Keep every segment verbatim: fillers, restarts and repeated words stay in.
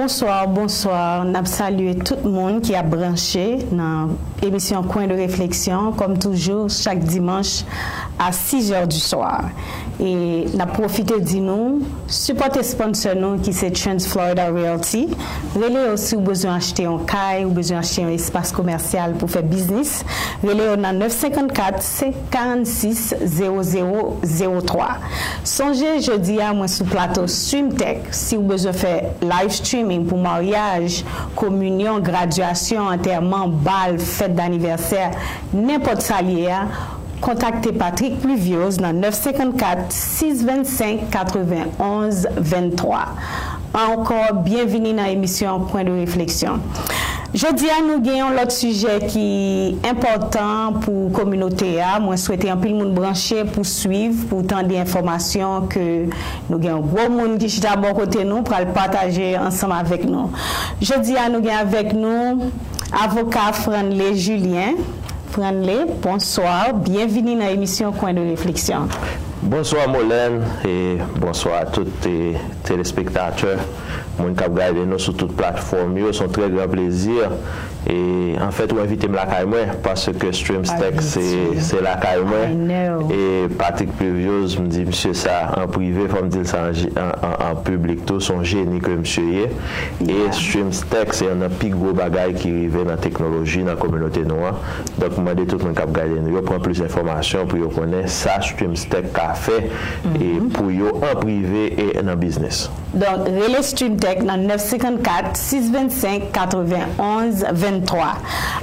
Bonswa, bonswa. N ap salye tout moun ki ap branche nan emisyon Coin de réflexion, kòm toujou, chak dimanch a six heures du soir. E n ap pwofite di nou, sipòte sponsor nou ki se Trans Florida Realty. Rele yo si w bezwen achte yon kay, ou bezwen achte yon espas komèsyal pou fè biznis. Rele yo nan nèf senkannkat, karannsis, zewo zewo zewo twa. Sonje, jodi a, mwen sou plato Streamtech. Si w bezwen fè live streaming pou maryaj, kominyon, gradyasyon, antèman, bal, fèt danivèsè, nenpòt sa l ye a, kontakte Patrick Pluviose nan nèf senkannkat, sis vennsenk, katrevenn onz venntwa. Ankò, byenvini nan emisyon Coin de réflexion. Jodi a, nou gen yon lòt sijè ki enpòtan pou kominote a. Mwen swete anpil moun branche pou swiv, pou tande enfòmasyon ke nou gen yon gwo moun ki chita bò kote nou pral pataje ansanm avèk nou. Jodi a, nou gen avèk nou avoka Franley Julien. Franley, bonswa, byenvini nan emisyon Coin de réflexion. Bonswa Molène, e bonswa a tout e, telespektatè, moun k ap gade nou sou tout platfòm yo. Se yon trè gran plezi. E anfèt, ou envite m lakay mwen, paske Streamtech se, se lakay mwen. E Patrick Pluviose, m di misye sa an prive, fò m di l sa an, an, an, an piblik tou, se yon jeni ke misye ye. E Streamtech se youn nan pi gwo bagay ki rive nan teknoloji nan kominote nou an. Donk, m mande tout moun k ap gade nou yo pran plis enfòmasyon pou yo konnen sa Streamtech ka fè e pou yo an prive e nan biznis. Donk, rele Streamtech nan nèf senkannkat, sis vennsenk, katrevenn onz venntwa.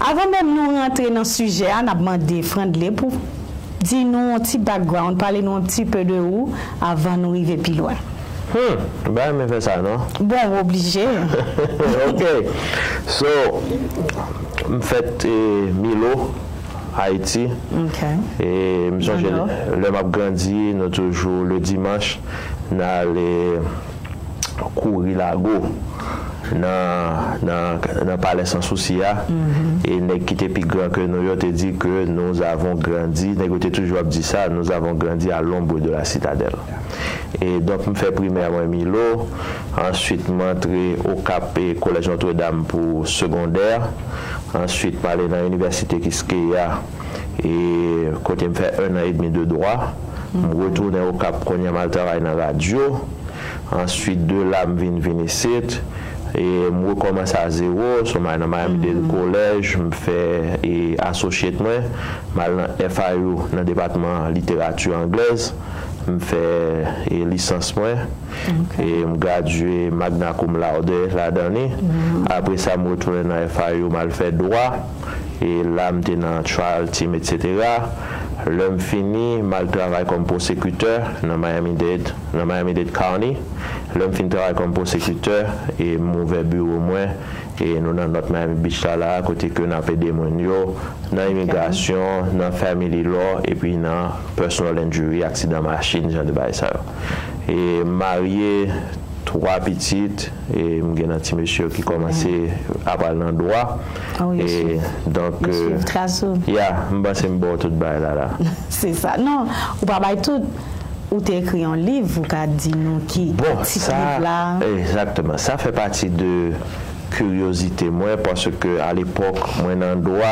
Avan menm nou rantre nan sijè a, n ap mande Franley pou di nou yon ti background, pale nou yon ti pe de ou avan nou rive pi lwen. Hmm, m pa renmen fè sa non. Bon, w oblije. Ok. So, m fèt e, Milo, Ayiti. Ok. E m sonje lè m ap grandi, nou toujou le dimanch, n ale kouri lago nan, nan, nan Palè Sansousi a. E nèg ki te pi gran ke nou yo te di ke nous avons grandi, nèg yo te toujou ap di sa, nous avons grandi à l'ombre de la citadelle. E donk, m fè primè mwen Milo, answit m antre Okap e Kolèj Notre Dame pou segondè, answit m ale nan Inivèsite Quisqueya, e kote m fè un an edmi de dwa. M retounen Okap kounye a, m al travay nan radyo. Answit de la, m vin vin isit. E m rekòmanse a zewo, so, nan Miami-Dade College, m fè e associate mwen. M al nan F I U, nan depatman literati anglèz. M fè e lisans mwen. E m gradye magna cum laude ladan li. Apre sa, m retounen nan F I U, m al fè dwa. E la, m te nan trial team, etsetera. Lè m fini, m al travay kòm pwosekitè nan Miami-Dade, nan Miami-Dade County. Lè m fin travay kòm pwosekitè, e m ouvè biwo mwen, e nou nan North Miami Beach la, la, kote ke n ap ede moun yo nan imigrasyon, nan family law, epi nan personal injury, aksidan machin, jan de bagay sa yo. E m marye, twa pitit, e m gen nan ti mesye yo ki kòmanse ap al nan dwa. E donk, ya, m panse m ba w tout bagay la, la. Se sa. Non, ou pa bay tout. Ou te ekri yon liv, ou ka di nou ki tit liv la? Bon, sa, egzakteman. Sa fè pati de kiryozite mwen, paske alepòk, mwen nan dwa,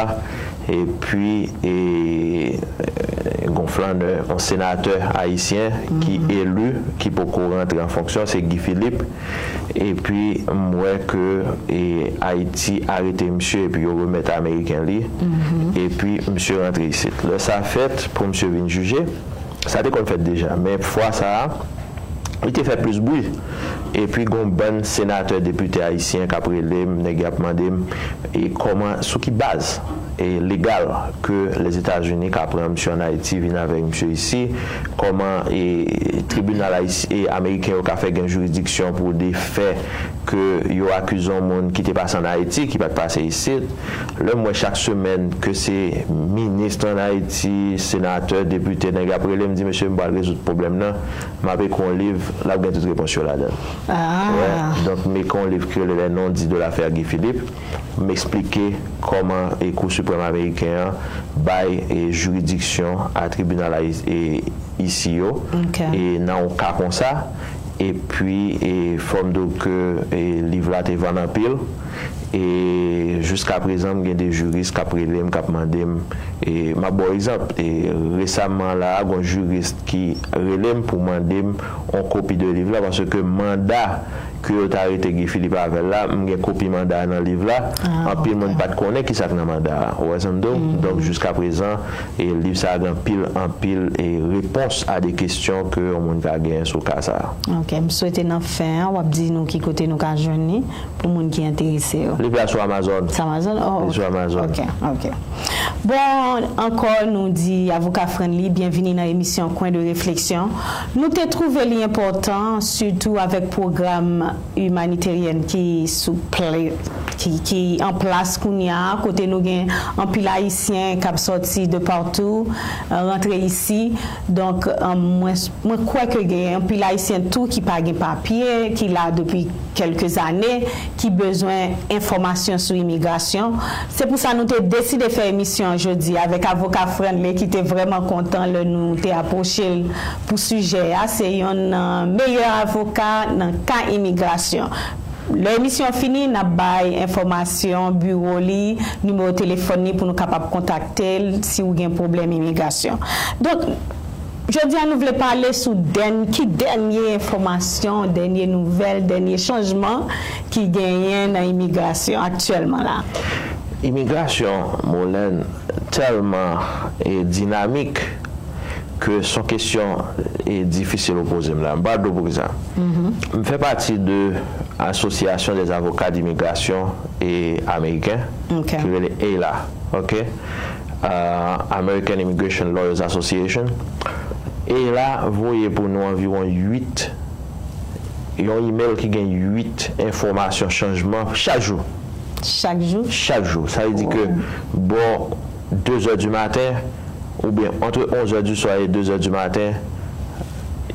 epi, e, gon flannè, yon senatè ayisyen ki eli, ki poko rantre an fonksyon, se Guy Philippe. Epi, m wè ke, e, Ayiti arete misye, epi yo remèt Ameriken li. Epi, misye rantre isit. Lè sa fèt, pou misye vin jije, sa te konn fèt deja, men fwa sa a, li te fè plis bri. Epi gon bann senatè, depite ayisyen k ap rele m, nèg y ap mande m, e kòman, sou ki baz, e legal ke Lèzetazini ka pran misye ann Ayiti, vin avèk misye isi, kòman, e tribinal ayis-, e ameriken yo ka fè gen jiridiksyon pou de fè ke yo akize yon moun ki te pase ann Ayiti, ki pa t pase isit. Lè m wè chak semèn ke se minis ann Ayiti, senatè, depite, nèg ap rele m, di, "Mesye, m pral rezoud pwoblèm nan, m ap ekri yon liv, l ap gen tout repons yo ladan l." Wè, donk, m ekri yon liv ki rele Les non-dits de l'affaire Guy Philippe. M eksplike kòman e Kou Siprèm Ameriken an bay e jiridiksyon a tribinal a is-, e isi yo. E nan yon ka konsa, Epi, e, fò m di w ke, e, liv la te vann anpil. E jiska prezan, m gen de jiris k ap rele m, k ap mande m, e, m ap ba w egzanp. E resaman la a, gon jiris ki rele m pou mande m on kopi de liv la, paske manda ke yo ta rete Guy Philippe avè l la, m gen kopi manda a nan liv la. Anpil moun pa t konnen ki sa k nan manda a. Ou wè sa m di w? Donk, jiska prezan, e liv sa a gen anpil, anpil, e repons a de kesyon ke yon moun ka genyen sou ka sa a. Ok, m swete nan fen an, w ap di nou ki kote nou ka jwenn li pou moun ki enterese yo. Liv la sou Amazon. Sou Amazon? Oh, li sou Amazon. Ok, ok. Bon, ankò, nou di Avoka Friendly, byenvini nan emisyon Coin de Réflexion. Nou te twouve li enpòtan, sitou avèk pwogram imaniteryèn ki sou plè, ki, ki an plas kounye a, kote nou gen anpil Ayisyen k ap sòti de partou, eh, rantre isi. Donk, eh, mwen, mwen kwè ke gen anpil Ayisyen tou ki pa gen papye, ki la depi kèlke zane, ki bezwen enfòmasyon sou imigrasyon. Se pou sa nou te deside fè emisyon an jodi avèk Avoka Friendly ki te vrèman kontan lè nou te apwoche l pou sijè a. Se yonn nan meyè avoka nan ka imigrasyon. Lè emisyon an fini, n ap bay enfòmasyon biwo li, nimewo telefòn li pou nou kapab kontakte l si w gen pwoblèm imigrasyon. Donk, jodi a nou vle pale sou dèn-, ki dènye enfòmasyon, dènye nouvèl, dènye chanjman ki genyen nan imigrasyon aktyèlman la. Imigrasyon, Molène, tèlman, e, dinamik ke se yon kesyon, e, difisil ou poze m la. M pral di w poukisa. M fè pati de Association des Avocats d'Immigration, e, ameriken, ki rele AILA, ok? Ah, American Immigration Lawyers Association. AILA voye pou nou anviwon uit, yon email ki gen uit enfòmasyon chanjman chak jou. Chak jou? Chak jou. Sa vle di ke bò de zè di maten, oubyen antre onz è di swa e de zè di maten,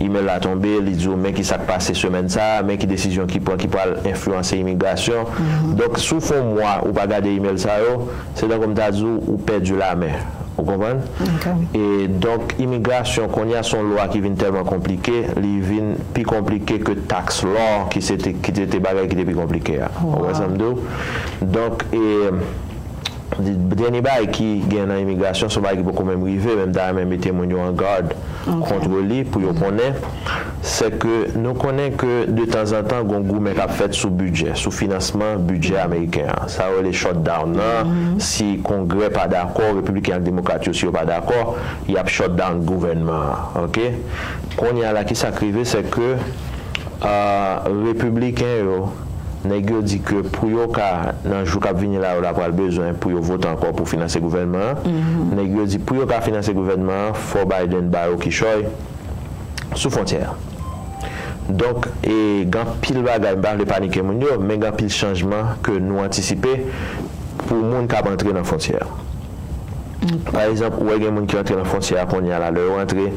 email la tonbe, li di w men ki sa k pase semèn sa a, men ki desizyon ki pran ki pral enfliyanse imigrasyon. Donk, si w fè yon mwa ou pa gade email sa yo, se tankou m ta di w, ou pèdi lamen. Ou konprann? E donk, imigrasyon, kounye a, se yon lwa ki vin tèlman konplike, li vin pi konplike ke tax law, ki se te, ki te, te bagay ki te pi konplike a. Ou wè sa m di w? Donk, e, dènye bagay ki gen nan imigrasyon, se yon bagay ki poko menm rive, men m ta renmen mete moun yo an gad kont li pou yo konnen, se ke nou konnen ke de tanzantan, gon goumen k ap fèt sou bidjè, sou finansman bidjè ameriken an. Sa yo rele shutdown nan, si Kongrè pa dakò, Repibliken ak Demokrat yo, si yo pa dakò, y ap shutdown gouvènman an, ok? Kounye a la, ki sa k rive, se ke, ah, Repibliken yo, nèg yo di ke pou yo ka, nan jou k ap vini la, yo la pral bezwen pou yo vote ankò pou finanse gouvènman an. Nèg yo di pou yo ka finanse gouvènman an, fò Biden ba yo kichòy sou fwontyè a. Donk, e, gen anpil bagay, m pa vle panike moun yo, men gen anpil chanjman ke nou antisipe pou moun k ap antre nan fwontyè a. Pa egzanp, ou wè gen moun ki antre nan fwontyè a kounye a la, lè yo antre,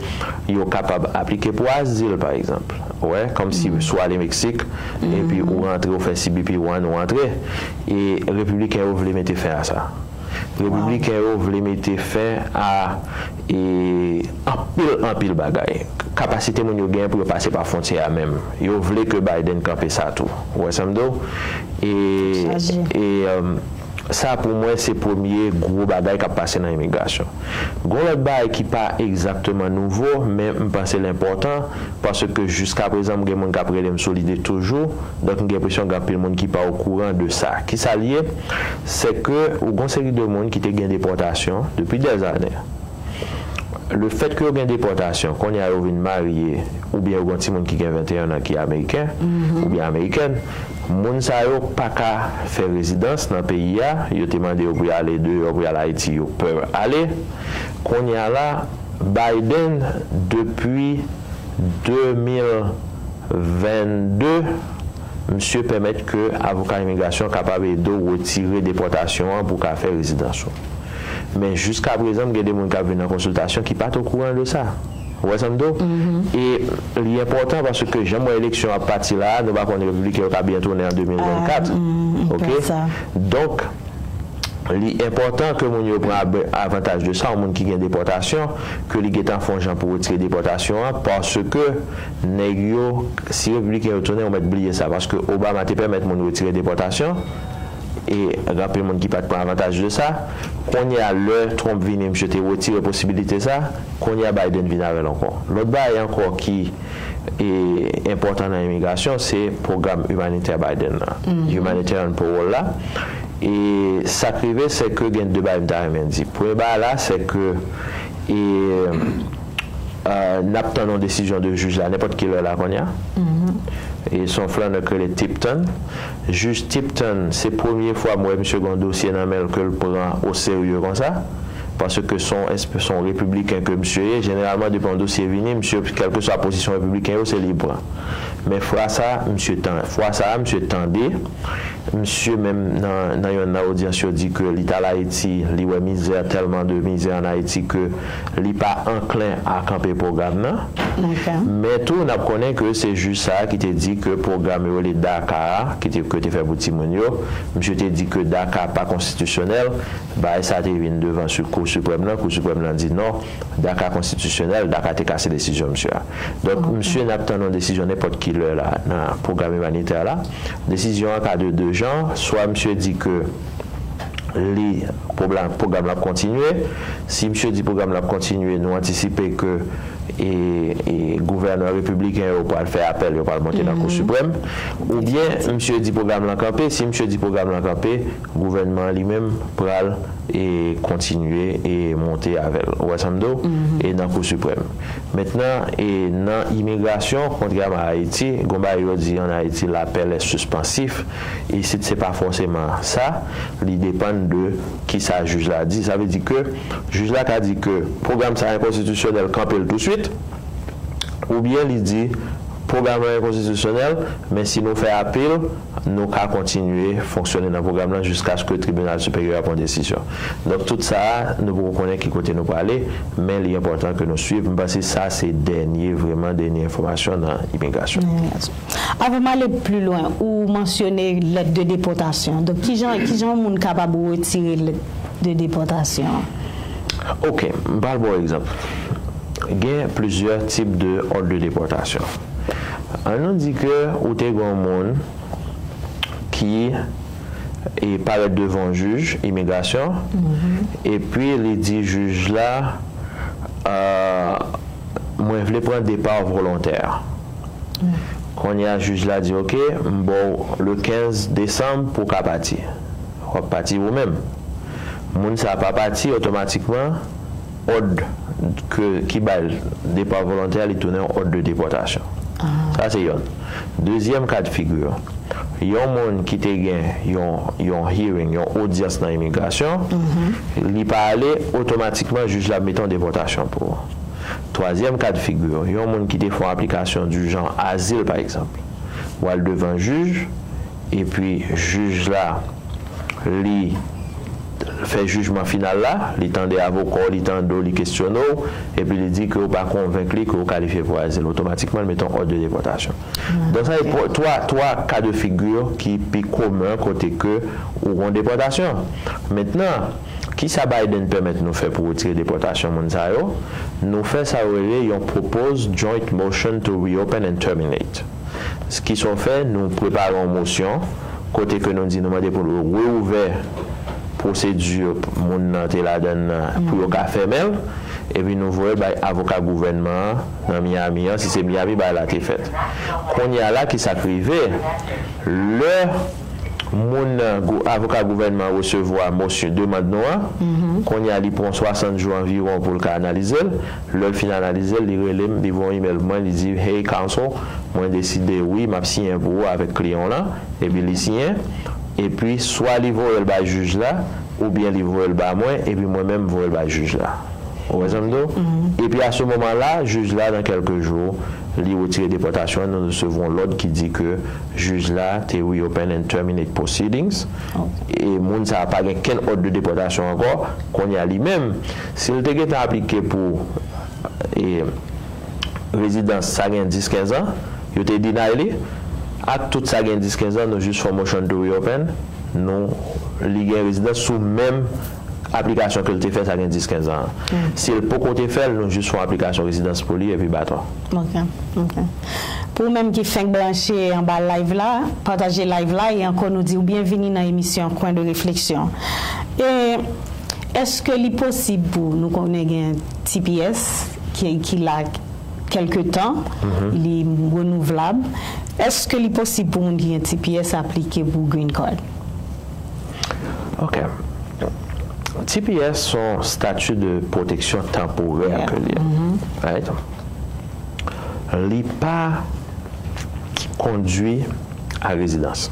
yo kapab aplike pou azil, pa egzanp. Ou wè, kòmsi si w ale Meksik, epi ou rantre, ou fè C B P one, ou antre. E repibliken yo vle mete fen a sa. Repibliken yo vle mete fen a, e, anpil, anpil bagay. Kapasite moun yo genyen pou yo pase pa fwontyè a menm. Yo vle ke Biden kanpe sa tou. Ou wè sa m di w? E, e, um, sa pou mwen se premye gwo bagay k ap pase nan imigrasyon. Gon lòt bagay ki pa egzakteman nouvo, men m panse l enpòtan, paske jiskaprezan m gen moun k ap rele m sou lide toujou, donk m gen enpresyon gen anpil moun ki pa okouran de sa. Kisa l ye? Se ke ou gon seri de moun ki te gen depòtasyon depi dèzane. Lefèt ke yo gen depòtasyon, kounye a yo vin marye, oubyen yo gen yon timoun ki gen venteyen an ki ameriken, oubyen amerikèn, moun sa yo pa ka fè rezidans nan peyi a, yo te mande yo pou y ale deyò, pou y al Ayiti, yo pè ale. Kounye a la, Biden, depi de mil vennde, misye pèmèt ke avoka imigrasyon kapab ede w retire depòtasyon an pou w ka fè rezidans ou. Men jiskaprezan, m gen de moun k ap vin nan konsiltasyon ki pa t okouran de sa. Ou wè sa m di w? E li enpòtan paske jan m wè eleksyon ap pati la a, nou pa konnen repibliken yo ka byen tounen an de mil vennkat. Ok? Donk, Li enpòtan ke moun yo pran ab- avantaj de sa, yon moun ki gen depòtasyon, ke li gentan fè yon jan pou retire depòtasyon an, paske nèg yo, si repibliken yo tounen, ou mèt bliye sa, paske Obama te pèmèt moun retire depòtasyon, e gen anpil moun ki pa t pran avantaj de sa. Kounye a, lè Trump vini, misye te retire posibilite sa, kounye a Biden vin avè l ankò. Lòt bagay ankò ki e, enpòtan nan imigrasyon, se pwogram imanitè Biden nan, Humanitarian Parole la. E sa k rive, se ke gen de bagay m ta renmen di. Premye bagay la, se ke e, e, n ap tann yon desizyon de jij la nenpòt ki lè la kounye a. E se yon flannè k rele Tipton. Jij Tipton, se premye fwa m wè misye gen yon dosye nan men l ke l pran oserye konsa. Paske se yon, se yon repibliken ke misye ye. Jeneralman, depi yon dosye vini, misye, kèlkeswa pozisyon repibliken yo, se li pran. Men fwa sa, misye tan, fwa sa a, misye tande, misye menm nan, nan yonn nan odyans yo di ke li t al Ayiti, li wè mizè, tèlman de mizè ann Ayiti ke li pa anklen a kanpe pwogram nan. Men tou, n ap konnen ke se jij sa a ki te di ke pwogram yo rele DACA a, ki te, ke te fè pou timoun yo, misye te di ke DACA pa konstitisyonèl, bagay sa te vin devan Kou Siprèm nan, Kou Siprèm nan di non, DACA konstitisyonèl, DACA te kase desizyon misye a. Donk, misye n ap tann yon desizyon nenpòt ki lè la nan pwogram imanitè la. Desizyon an ka de de jan, swa misye di ke li, pwogram, pwogram la ap kontinye. Si misye di pwogram la ap kontinye, nou antisipe ke e, e gouvènè repibliken yo pral fè apèl, yo pral monte nan Kou Siprèm. Oubyen, misye di pwogram lan kanpe. Si misye di pwogram lan kanpe, gouvènman an li menm pral e kontinye e monte avè l. Ou wè sa m di w? E nan Kou Siprèm. Mentnan, e nan imigrasyon, kontrèman a Ayiti, gon bagay yo di ann Ayiti, l'appel est suspensif. Isit, se pa fòseman sa. Li depann de kisa jij la di. Sa vle di ke jij la ka di ke pwogram sa a enkonstitisyonèl, kanpe l touswit, oubyen li di pwogram lan enkonstitisyonèl, men si nou fè apèl, nou ka kontinye fonksyone nan pwogram lan jiskaske tribinal siperyè a pran desizyon. Donk, tout sa a, nou poko konnen ki kote nou prale, men li enpòtan ke nou swiv. M panse sa se dènye, vrèman dènye enfòmasyon nan imigrasyon. Nan imigrasyon. Avan m ale pli lwen, ou mansyone lèt de depòtasyon. Donk, kijan, kijan yon moun kapab retire lèt de depòtasyon an? Ok, m pral ba w egzanp. Gen plizyè tip de òd de depòtasyon. An nou di ke ou te gen yon moun ki e parèt devan yon jij imigrasyon, epi li di jij la, euh, mwen vle pran depa volontè. Kounye a, jij la di, ok, m ba w le kenz desanm pou w ka pati. W ap pati ou menm. Moun sa a pa pati, otomatikman, òd ke, ki bay l depa volontè a, li tounen yon òd de depòtasyon. Sa se yonn. Dezyèm ka de figi, yon moun ki te gen yon, yon hearing, yon odyans nan imigrasyon, li pa ale, otomatikman, jij la mete yon depòtasyon pou ou. Twazyèm ka de figi, yon moun ki te fè yon aplikasyon dijan azil, pa egzanp, w al devan jij, epi jij la, li fè jijman final la, li tande avoka w, li tande w, li kesyone w, epi li di ke w pa konvenk li ke w kalifye pou azil. Otomatikman, l mete yon òd de depòtasyon. Donk, sa se twa, twa ka de figi ki pi komen kote ke ou gen depòtasyon. Mentnan, kisa Biden pèmèt nou fè pou retire depòtasyon moun sa yo? Nou fè sa yo rele yon proposed joint motion to reopen and terminate. Kisa w fè? Nou prepare yon mosyon kote ke nou di nou mande pou nou reouvè pwosedi moun nan te ladann nan pou yo ka fèmen l, epi nou voye l bay avoka gouvènman an nan Miami an, si se Miami bagay la te fèt. Kounye a la, kisa k rive? Lè moun nan, gou- avoka gouvènman an resevwa mosyon, demann nou an, kounye a li pran swasant jou anviwon pou l ka analize l. Lè l fin analize l, li rele m, li voye yon imèl pou mwen, li di, hey, counsel, mwen deside, wi, m ap siyen pou ou avèk kliyan w lan, epi li siyen, epi swa li voye l bay jij la, oubyen li voye l ba mwen, epi mwen menm m voye l bay jij la. Ou wè sa m di w? Epi a se moman la, jij la, dans quelques jours, li retire depòtasyon an, nou resevwa yon lòd ki di ke jij la te reopen and terminate proceedings. E moun sa a pa gen kenn òd de depòtasyon ankò. Kounye a li menm, si l te gentan aplike pou e rezidans sa gen dis kenz an, yo te deny li. Ak tout sa gen dis kenz an, nou jis fè yon motion to reopen, nou li gen rezidans sou menm aplikasyon ke l te fè sa gen dis kenz an. Si l poko te fè l, nou jis fè yon aplikasyon rezidans pou li epi baton. Ok, ok. Pou ou menm ki fenk branche anba live la, pataje live la e ankò nou di w byenvini nan emisyon Coin de réflexion. E èske li posib pou nou konnen gen T P S ki, ki la kèlke tan, li renouvlab. Èske li posib pou moun ki gen T P S aplike pou Green Card? Ok. T P S se yon stati de pwoteksyon tanporè ke li ye. Right? Li pa kondui a rezidans.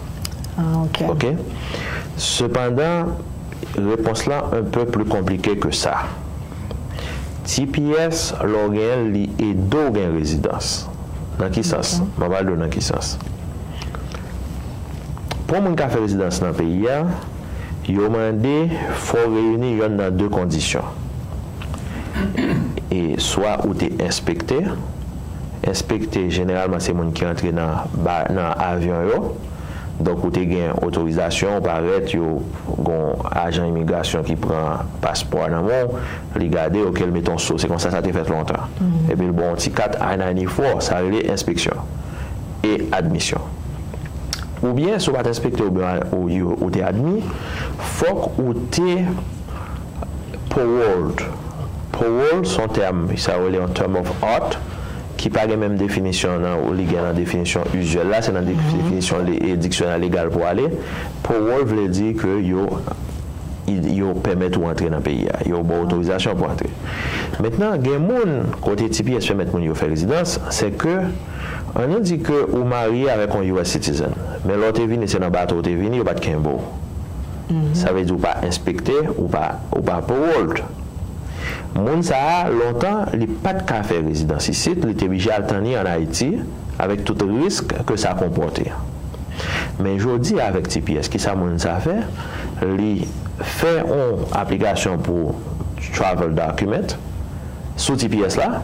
Ah, ok. Ok? Sepandan, repons la un peu plus compliqué que ça. T P S, lè w genyen l, li ede w gen rezidans. Nan ki sans? Mwen pral di w nan ki sans. Pou yon moun ka fè rezidans nan peyi a, yo mande fò w reyini yonn nan de kondisyon. E swa ou te enspekte, enspekte jeneralman se moun ki antre nan, nan avyon yo. Donk ou te gen otorizasyon, ou parèt, yo gon ajan imigrasyon ki pran paspò a nan men w, li gade, ok, l mete yon so, se konsa sa te fèt lontan. Epi l ba w yon ti kat I ninety-four, sa rele enspeksyon e admisyon. Oubyen, si w pa t enspekte oubyen ou, ou te admi, fòk ou te paroled. Parole se yon tèm, sa yo rele yon term of art, ki pa gen menm definisyon nan, li gen nan definisyon izyèl la, se nan definisyon diksyonè legal pou ale. Parole vle di ke yo yo pèmèt ou antre nan peyi a, yo ba w otorizasyon pou antre. Mentnan, gen moun, kote T P S pèmèt moun yo fè rezidans, se ke, annou di ke ou marye avèk yon U S citizen, men lè w te vini, se nan bato w te vini, yo pa t kenbe w. Sa vle di ou pa enspekte, ou pa, ou pa paroled. Moun sa a, lontan, li pa t ka fè rezidans isit, li te blije al tann li ann Ayiti, avèk tout risk ke sa konpòte. Men jodi a avèk T P S, kisa moun sa fè? Li fè yon aplikasyon pou travel document sou T P S la,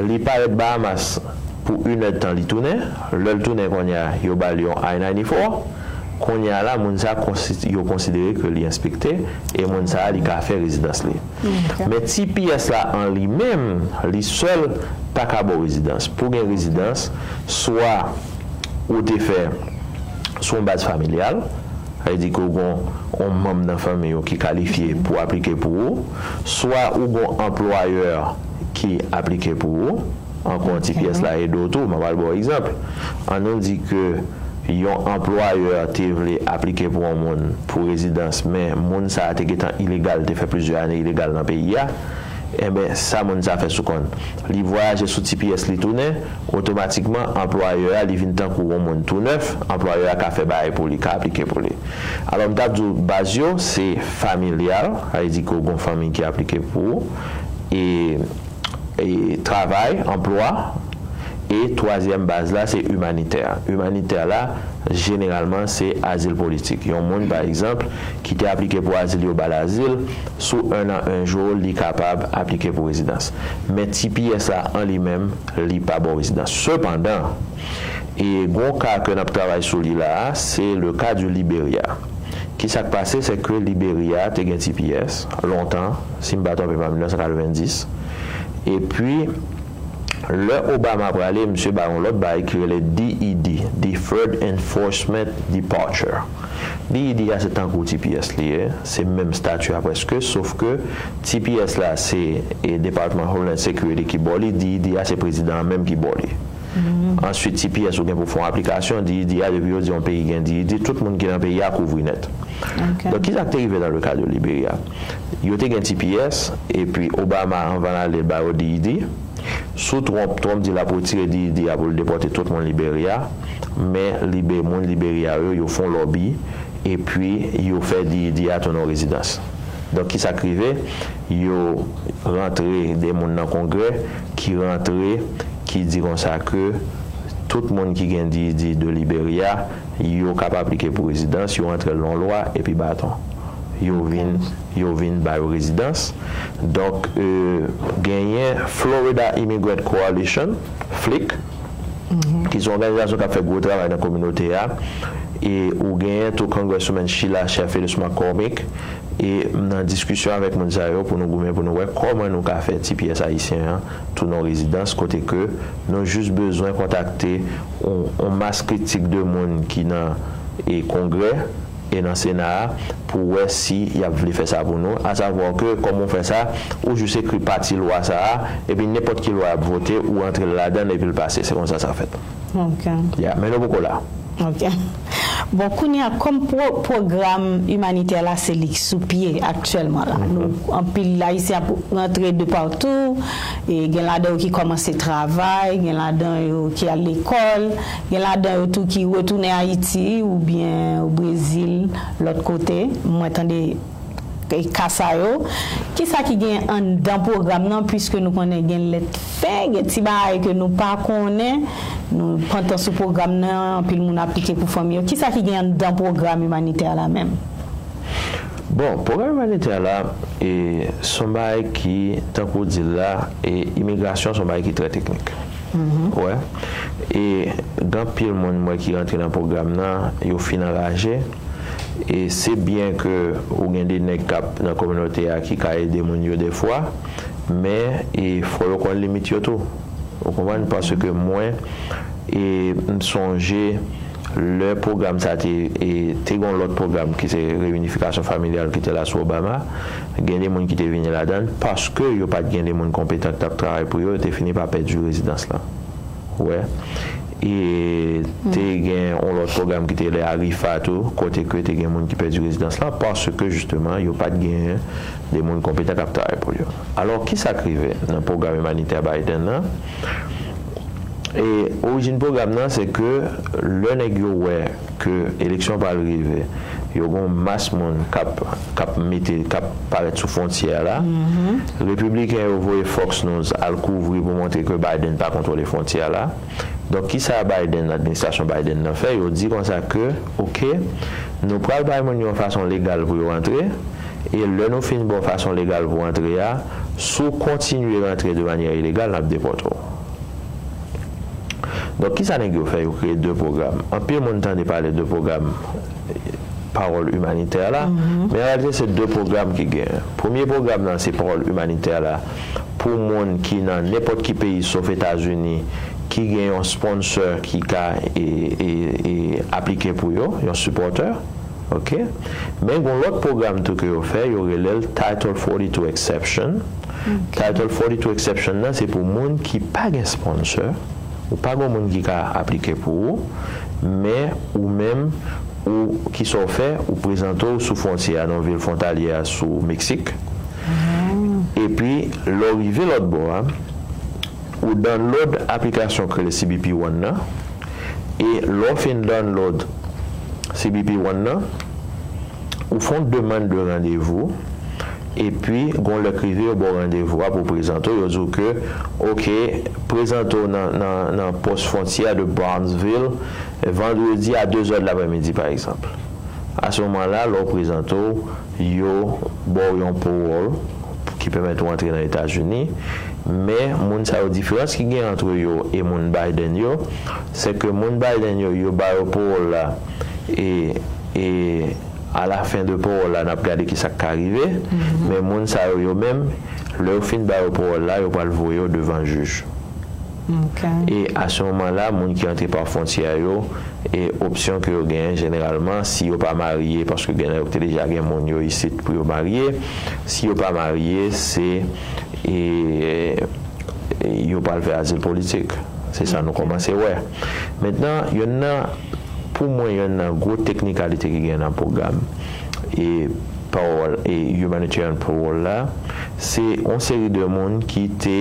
li parèt Bahamas pou inèdtan, li tounen. Lè l tounen kounye a, yo ba l yon I ninety-four. Kounye a la, moun sa yo konsidere ke li enspekte e moun sa a li ka fè rezidans li. Men T P S la an li menm, li sèl pa ka ba w rezidans. Pou gen rezidans, swa ou te fè sou yon baz familyal, sa vle di ke w gen yon manm nan fanmi w ki kalifye pou aplike pou ou, swa ou gen yon anplwayè ki aplike pou ou. Ankò, T P S la ede w tou. Mwen pral ba w egzanp. Annou di ke yon anplwayè te vle aplike pou yon moun pou rezidans, men moun sa a te gentan ilegal, te fè plizyè ane ilegal nan peyi a. Enben, sa moun sa fè sou konn. Li vwayaje sou T P S, li tounen, otomatikman, anplwayè a, li vin tankou yon moun tou nèf, anplwayè a ka fè bagay pou li, ka aplike pou li. Alò, m t ap di w, baz yo, se familyal, sa vle di ke w gen yon fanmi ki aplike pou ou, e, e travay, anplwa, e twazyèm baz la, se imanitè. Imanitè la, jeneralman, se azil politik. Yon moun, pa egzanp, ki te aplike pou azil, yo ba l azil, sou un an, un jour, li kapab aplike pou rezidans. Men T P S la, an li menm, li pa ba w rezidans. Sepandan, e gen yon ka ke n ap travay sou li la a, se le cas du Liberia. Kisa k pase, se ke Liberia te gen T P S lontan, si m pa twonpe m, an mil nèf san katrevenndis. Epi, lè Obama prale, misye ba yon lòt bagay ki rele D E D, Deferred Enforcement Departure. D E D a se tankou T P S li ye, se menm stati a prèske, sof ke T P S la se, e, Department of Homeland Security ki ba w li, D E D a se prezidan an menm ki ba w li. Answit, T P S ou gen pou fè yon aplikasyon, D E D a, depi yo di yon peyi gen D E D, tout moun ki nan peyi a kouvri nèt. Donk, kisa k te rive nan le ka de Liberia? Yo te gen T P S, epi Obama, anvan l ale, l ba yo D E D. Sou Trump, Trump di l ap retire D E D a pou l depòte tout moun Liberia, men Libe-, moun Liberia yo, yo fè yon lòbi, epi yo fè D E D a tounen yon rezidans. Donk, kisa k rive? Yo rantre de moun nan Kongrè ki rantre, ki di konsa ke tout moun ki gen D E D de Liberia, yo kapab aplike pou rezidans, yo rantre l nan lwa, epi baton. Yo vin, yo vin ba yo rezidans. Donk, e, genyen Florida Immigrant Coalition, flic, ki se yon òganizasyon k ap fè gwo travay nan kominote a, E ou genyen tou Congresswoman Sheila Cher-Phillips McCormick. E m nan diskisyon avèk moun sa yo pou nou goumen, pou nou wè kòman nou ka fè T P S ayisyen an tounen yon rezidans, kote ke nou jis bezwen kontakte yon, yon mas kritik de moun ki nan, e, Kongrè e nan Sena a pou wè si y ap vle fè sa pou nou. Asavwa ke, kòm ou fè sa, ou jis ekri pati lwa sa a, epi nenpòt ki lwa y ap vote, ou rantre l ladan l epi l pase. Se konsa sa fèt. Ok. Ya, men nou poko la. Ok. Bon, kounye a, kòm pwo- pwogram imanitè la, se li k sou pye aktyèlman la. Nou, anpil Ayisyen ap rantre de patou, e gen ladan yo ki kòmanse travay, gen ladan yo ki al lekòl, gen ladan yo tou ki retounen Ayiti oubyen o Brezil, lòt kote. Mwen tande e ka sa yo. Kisa ki gen anndan pwogram nan, piske nou konnen gen lèt fen, gen ti bagay ke nou pa konnen, nou pantan sou pwogram nan, anpil moun aplike pou fanmi yo. Kisa ki gen anndan pwogram imanitè la menm? Bon, pwogram imanitè la, e, se yon bagay ki, tankou w di l la, e, imigrasyon se yon bagay ki trè teknik. Wè. E gen anpil moun m wè ki rantre nan pwogram nan, yo fin anraje. E se byen ke ou gen de nèg k ap nan kominote a ki ka ede moun yo defwa, men e fò yo konn limit yo tou. Ou konprann? Paske mwen, e m sonje lè pwogram sa te, e te gen yon lòt pwogram ki se reyinifikasyon familyal ki te la sou Obama, gen de moun ki te vini ladan l paske yo pa t gen de moun konpetan ki t ap travay pou yo, yo te fini pa pèdi rezidans lan. Ou wè? E te gen yon lòt pwogram ki te lè Arifa tou, kote ke te gen moun ki pèdi rezidans lan, paske jisteman, yo pa t genyen de moun konpetan k ap travay pou yo. Alò, kisa k rive nan pwogram imanitè Biden nan? E orijin pwogram nan, se ke lè nèg yo wè ke eleksyon pral rive, yo gen yon mas moun k ap, k ap mete, k ap parèt sou fwontyè a la. Repibliken yo voye Fox News al kouvri pou montre ke Biden pa kontwole fwontyè a la. Donk, kisa Biden, administrasyon Biden nan fè? Yo di konsa ke, oke, nou pral bay moun yo yon fason legal pou yo rantre, e lè nou fin ba w fason legal pou rantre a, si w kontinye rantre de manyè ilegal, n ap depòte w. Donk, kisa nèg yo fè? Yo kreye de pwogram. Anpil moun tande pale de pwogram, eh, pawòl imanitè la, men an reyalite, se de pwogram ki genyen. Premye pwogram nan, se pawòl imanitè la pou moun ki nan nenpòt ki peyi, sof Etazini, ki gen yon sponsor ki ka, e, e, e, aplike pou yo, yon sipòtè. Ok? Men gen yon lòt pwogram tou ke yo fè, yo rele l Title forty-two Exception. Title forty-two Exception nan, se pou moun ki pa gen sponsor, ou pa gen moun ki ka aplike pou ou, men ou menm, ou, kisa w fè, ou prezante w sou fwontyè a, nan vil fwontalyè a sou Meksik. Epi, lè w rive lòt bò a, ou download aplikasyon k rele C B P One nan, e lè w fin download C B P One nan, ou fè yon demann de randevou, epi, gen yon lè k rive, yo ba w randevou a pou w prezante w, yo di w ke, oke, prezante w nan, nan, nan pòs fwontyè de Brownsville, vandredi a de zè de laprèmidi, pa egzanp. A se moman la, lè w prezante w, yo ba w yon pawòl ki pèmèt ou antre nan Etazini. Men, moun sa yo, diferans ki gen ant yo e moun Biden yo, se ke moun Biden yo, yo ba yo pawòl la, e, e alafen de pawòl la, n ap gade kisa k ka rive. Men moun sa yo, yo menm, lè yo fin ba yo pawòl la, yo pral voye yo devan jij. E a se moman la, moun ki antre pa fwontyè a yo, e opsyon ke yo genyen jeneralman, si yo pa marye, paske gen nan yo ki te deja gen moun yo isit pou yo marye, si yo pa marye, se, e, e yo pral fè azil politik. Se sa nou kòmanse wè. Mentnan, youn nan, pou mwen, youn nan gwo teknikalite ki gen nan pwogram e pawòl, e humanitarian parole la, se yon seri de moun ki te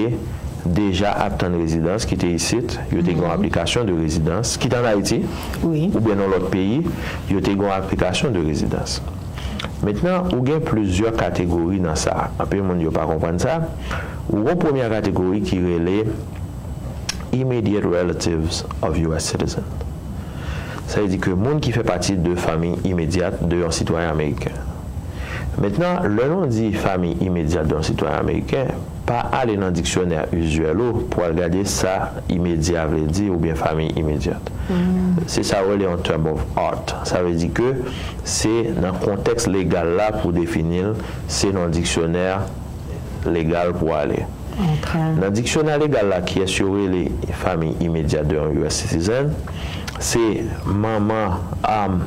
deja ap tann rezidans, ki te isit, yo te gen yon aplikasyon de rezidans, ki t ann Ayiti, Wi. oubyen nan lòt peyi, yo te gen yon aplikasyon de rezidans. Mentnan, ou gen plizyè kategori nan sa. Anpil moun yo pa konprann sa. Ou gen yon premyè kategori ki rele immediate relatives of U S citizen. Sa vle di ke moun ki fè pati de fanmi imedyat de yon sitwayen ameriken. Mentnan, lè nou di fanmi imedyat de yon sitwayen ameriken, Pa ale nan diksyonè izyèl ou pou al gade sa imedya vle di oubyen famille immédiate. Se sa yo rele yon term of art. Sa vle di ke se nan kontèks legal la pou defini l, se nan diksyonè legal pou ale. Nan diksyonè legal la, kiyès yo rele famille immédiate de yon U S citizen? Se manman, um,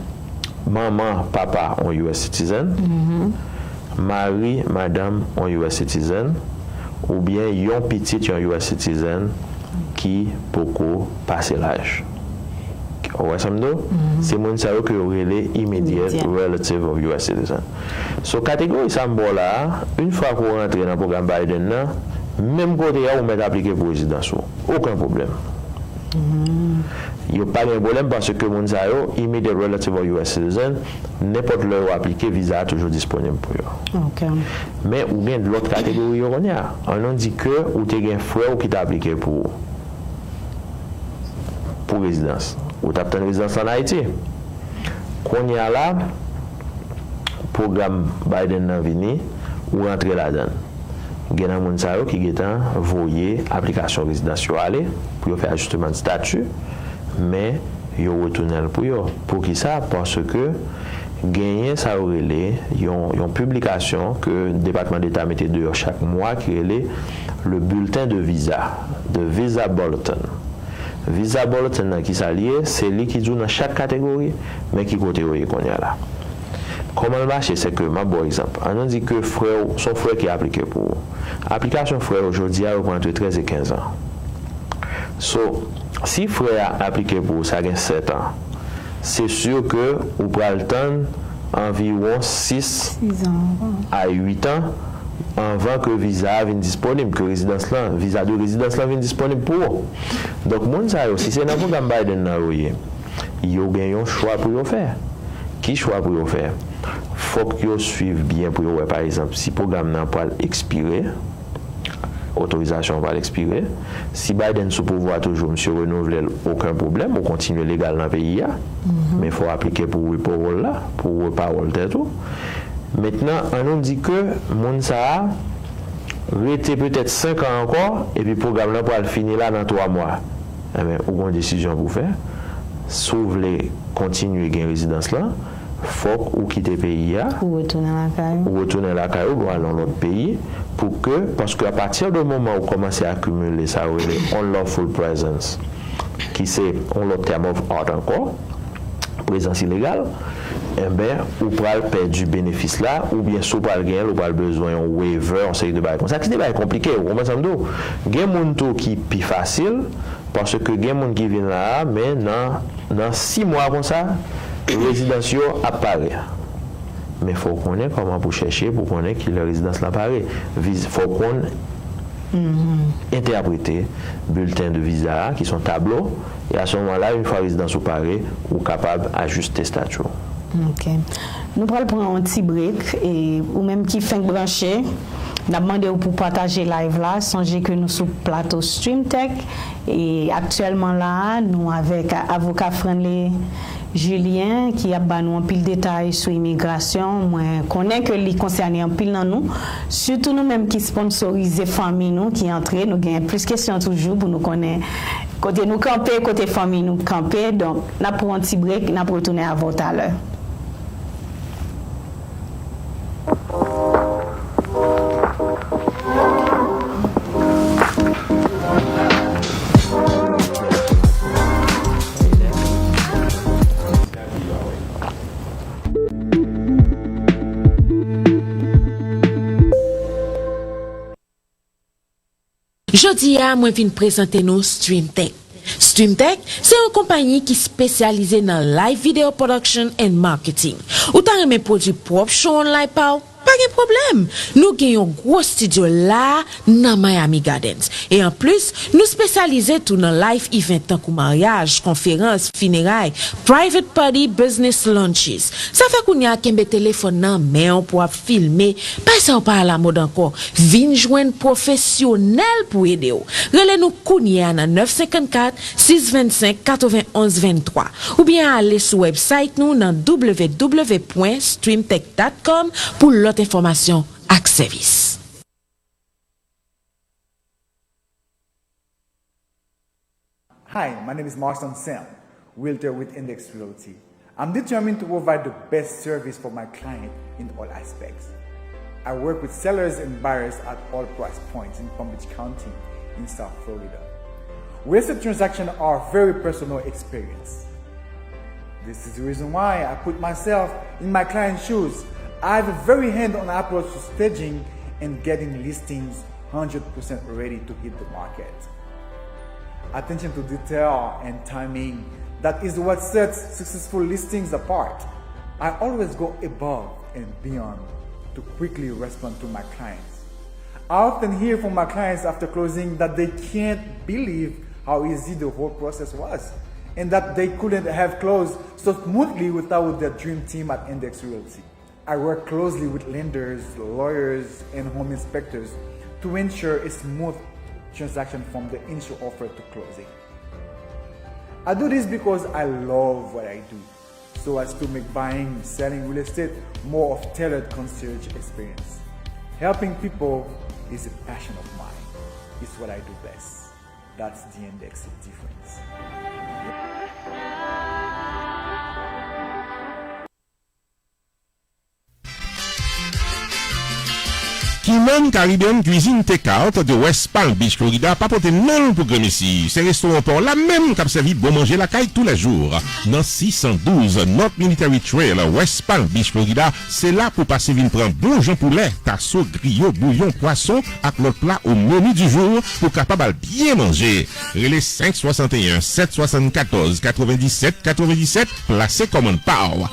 manman, papa yon U S citizen, mari, madanm yon U S citizen, oubyen yon pitit yon U S citizen ki poko pase laj. Ou wè sa m di w? Se moun sa yo ke yo rele immediate relative of U S citizen. So, kategori sa m ba w la a, yon fwa ke w rantre nan pwogram Biden nan, menm kote a, ou mèt aplike pou rezidans ou. Okenn pwoblèm. Yo pa gen pwoblèm paske moun sa yo, immediate relative of U S citizen, nenpòt lè yo aplike, viza a toujou disponib pou yo. Men ou gen lòt kategori yo kounye a. Ann nou di ke ou te gen frè w ki te aplike pou ou, pou rezidans. Ou t ap tann rezidans lan ann Ayiti. Kounye a la, pwogram Biden nan vini, ou rantre ladan l. Gen nan moun sa yo ki gentan voye aplikasyon rezidans yo ale pou yo fè ajisteman de stati, men yo retounen l pou yo. Poukisa? Paske genyen sa yo rele yon, yon piblikasyon ke Depatman Deta mete deyò chak mwa ki rele le bulletin de visa, the Visa Bulletin. Visa Bulletin nan, kisa l ye? Se li ki di w nan chak kategori, men ki kote yo ye kounye a la. Kòman l mache? Se ke, m ap ba w egzanp. Ann nou di ke frè w, se yon frè ki aplike pou ou. Aplikasyon frè yo jodi a, yo pran ant trèz e kenz an. So, si frè a aplike pou ou, sa gen sèt an, se si ke ou pral tann anviwon sis a uit an anvan ke viza a vin disponib, ke rezidans lan, viza de rezidans lan vin disponib pou ou. Donk, moun sa yo, si se nan pwogram Biden nan yo ye, yo gen yon chwa pou yo fè. Ki chwa pou yo fè? Fòk yo swiv byen pou yo wè, pa egzanp, si pwogram nan pral ekspire, otorizasyon an pral ekspire. Si Biden sou pouvwa toujou, misye renouvle l, okenn pwoblèm, ou kontinye legal nan peyi a. Men fò w aplike pou reparole la, pou w reparole tèt ou. Mentnan, ann nou di ke moun sa a rete petèt senk an ankò, epi pwogram nan pral fini la nan twa mwa. Enben, ou gen yon desizyon pou w fè. Si w vle kontinye gen rezidans lan, fòk ou kite peyi a, ou retounen lakay ou, ou retounen lakay ou, ou al nan lòt peyi, pou ke, paske apati de moman ou kòmanse akimile sa yo rele unlawful presence, ki se yon lòt term of art ankò, prezans ilegal, enben, ou pral pèdi benefis la, oubyen si w pral genyen l, ou pral bezwen yon waiver, yon seri de bagay konsa, ki de bagay konplike, ou konprann sa m di w? Gen moun tou ki pi fasil, paske gen moun ki vin la a, men nan, nan sis mwa konsa, rezidans yo ap pare. Men fò w konnen kòman pou chèche, pou konnen kilè rezidans la pare. Viz-, fò w konn entèprete bilten de viza a, ki se yon tablo, e a se moman la, yon fwa rezidans ou pare, ou kapab ajiste estati w. Ok. Nou pral pran yon ti break, e ou menm ki fenk branche, n ap mande w pou pataje live la. Sonje ke nou sou plato Stream Tech, e aktyèlman la a, nou avèk avoka Franley Julien, ki ap ba nou anpil detay sou imigrasyon. Mwen konnen ke li konsène anpil nan nou, sitou nou menm ki sponsorize fanmi nou ki antre. Nou gen plis kesyon toujou pou nou konnen kote nou kanpe, kote fanmi nou kanpe. Donk, n ap pran yon ti break, n ap retounen avè w talè. Jodi a, mwen vin prezante nou Stream Tech. Stream Tech se yon konpayi ki espesyalize nan live video production and marketing. Ou ta renmen pwodui pwòp show online pa w? Pa gen pwoblèm! Nou gen yon gwo estidyo la a nan Miami Gardens. E anplis, nou espesyalize tou nan live event tankou maryaj, konferans, fineray, private party, business lunches. Sa fè kounye a kenbe telefòn nan men w pou w ap filme, bagay sa yo pa alamòd ankò. Vin jwenn pwofesyonèl pou ede w. Rele nou kounye a nan nèf senkannkat, sis vennsenk, katrevenn onz venntwa. Oubyen ale sou website nou nan w w w pwen streamtech dot com pou lòt enfòmasyon ak sèvis. Hi, my name is Marston Sam, realtor with Index Realty. I'm determined to provide the best service for my client in all aspects. I work with sellers and buyers at all price points in Palm Beach County in South Florida. Real estate transactions are a very personal experience. This is the reason why I put myself in my client's shoes. I have a very hand-on approach to staging and getting listings one hundred percent ready to hit the market. Attention to detail and timing, that is what sets successful listings apart. I always go above and beyond to quickly respond to my clients. I often hear from my clients after closing that they can't believe how easy the whole process was and that they couldn't have closed so smoothly without their dream team at Index Realty. I work closely with lenders, lawyers, and home inspectors to ensure a smooth transaction from the initial offer to closing. I do this because I love what I do, so as to make buying and selling real estate more of tailored concierge experience. Helping people is a passion of mine. It's what I do best. That's the Index difference. Kinanm Caribbean Cuisine Takeout de West Palm Beach, Florida pa pote non l pou granmesi. Se restoran pa w la menm k ap sèvi bon manje lakay toulèjou. Nan sis san douz North Military Trail, West Palm Beach, Florida, se la pou w pase vin pran bon jan poulè, taso, griyo, bouyon, pwason ak lòt pla o meni di jou pou w kapab al byen manje. Rele senk swasanteyen sèt swasannkatòz katrevenndisèt katrevenndisèt, plase kòmand pa w.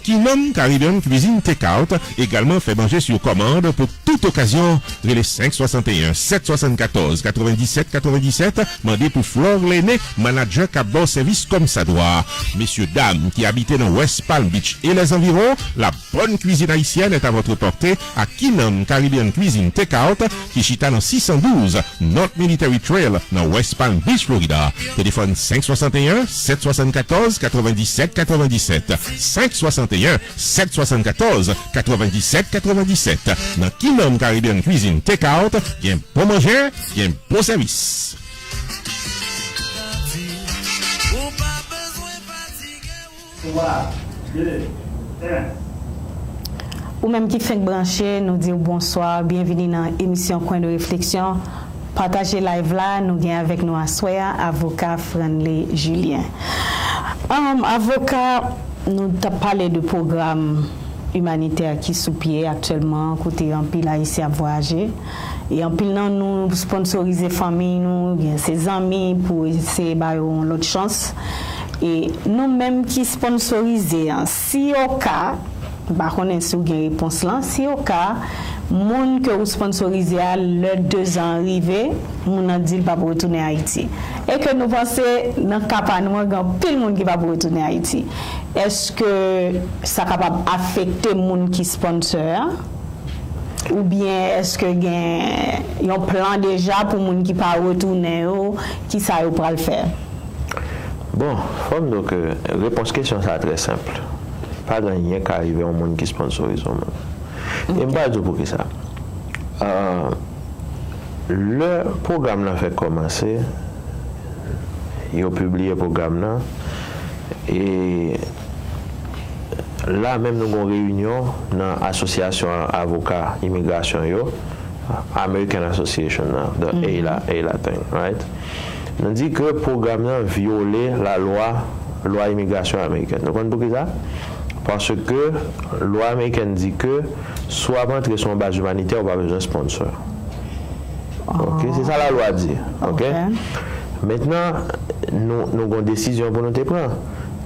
Kinanm Caribbean Cuisine Takeout egalman fè manje sou kòmand pou tout okazyon. Rele senk swasanteyen sèt swasannkatòz katrevenndisèt katrevenndisèt, mande pou Flore Lene, manadjè k ap ba w sèvis kòmsadwa. Mesye dam ki abite nan West Palm Beach e lèzanviwon, la bonne cuisine haïtienne est à votre portée à Kinanm Caribbean Cuisine Takeout ki chita nan sis san douz North Military Trail nan West Palm Beach, Florida. Telefòn senk swasanteyen sèt swasannkatòz katrevenndisèt katrevenndisèt, senk swasanteyen sèt swasannkatòz katrevenndisèt katrevenndisèt. Nan Kinanm Caribbean Cuisine Takeout, gen bon manje, gen bon sèvis. Ou menm ki fenk branche, nou di w bonswa, byenvini nan emisyon Coin de Réflexion. Pataje live la, nou gen avèk nou aswè a avoka Franley Julien. Um, avoka, nou t ap pale de pwogram imanitè ki sou pye aktyèlman, kote anpil Ayisyen ap vwayaje. E anpil nan nou sponsorize fanmi nou, oubyen se zanmi pou eseye ba yo yon lòt chans. E nou menm ki sponsorize an, si oka, m pa konnen si w gen repons lan, si oka, moun ke ou sponsorize a, lè dezan an rive, moun nan di l p ap retounen Ayiti. E ke nou panse, nan ka pa nou an, gen anpil moun ki p ap retounen Ayiti. Èske sa kapab afekte moun ki sponsor a? Oubyen èske gen yon plan deja pou moun ki pa retounen yo, kisa yo pral fè? Bon, fò m di w ke repons kesyon sa a trè senp. Pa gen anyen ka rive yon moun ki sponsorize yon moun. E m pral di w poukisa. Lè pwogram nan fèk kòmanse, yo pibliye pwogram nan, e la menm nou gen yon reyinyon nan asosyasyon avoka imigrasyon yo, American Association nan, the AILA, AILA thing, right? Nou di ke pwogram nan vyole lalwa, lwa imigrasyon amerikèn. Nou konn poukisa? Paske lwa amerikèn di ke si w ap antre sou yon baz imanitè, ou pa bezwen sponsor. Ok, se sa lalwa di. Ok. Mentnan, nou, nou gen yon desizyon pou nou te pran.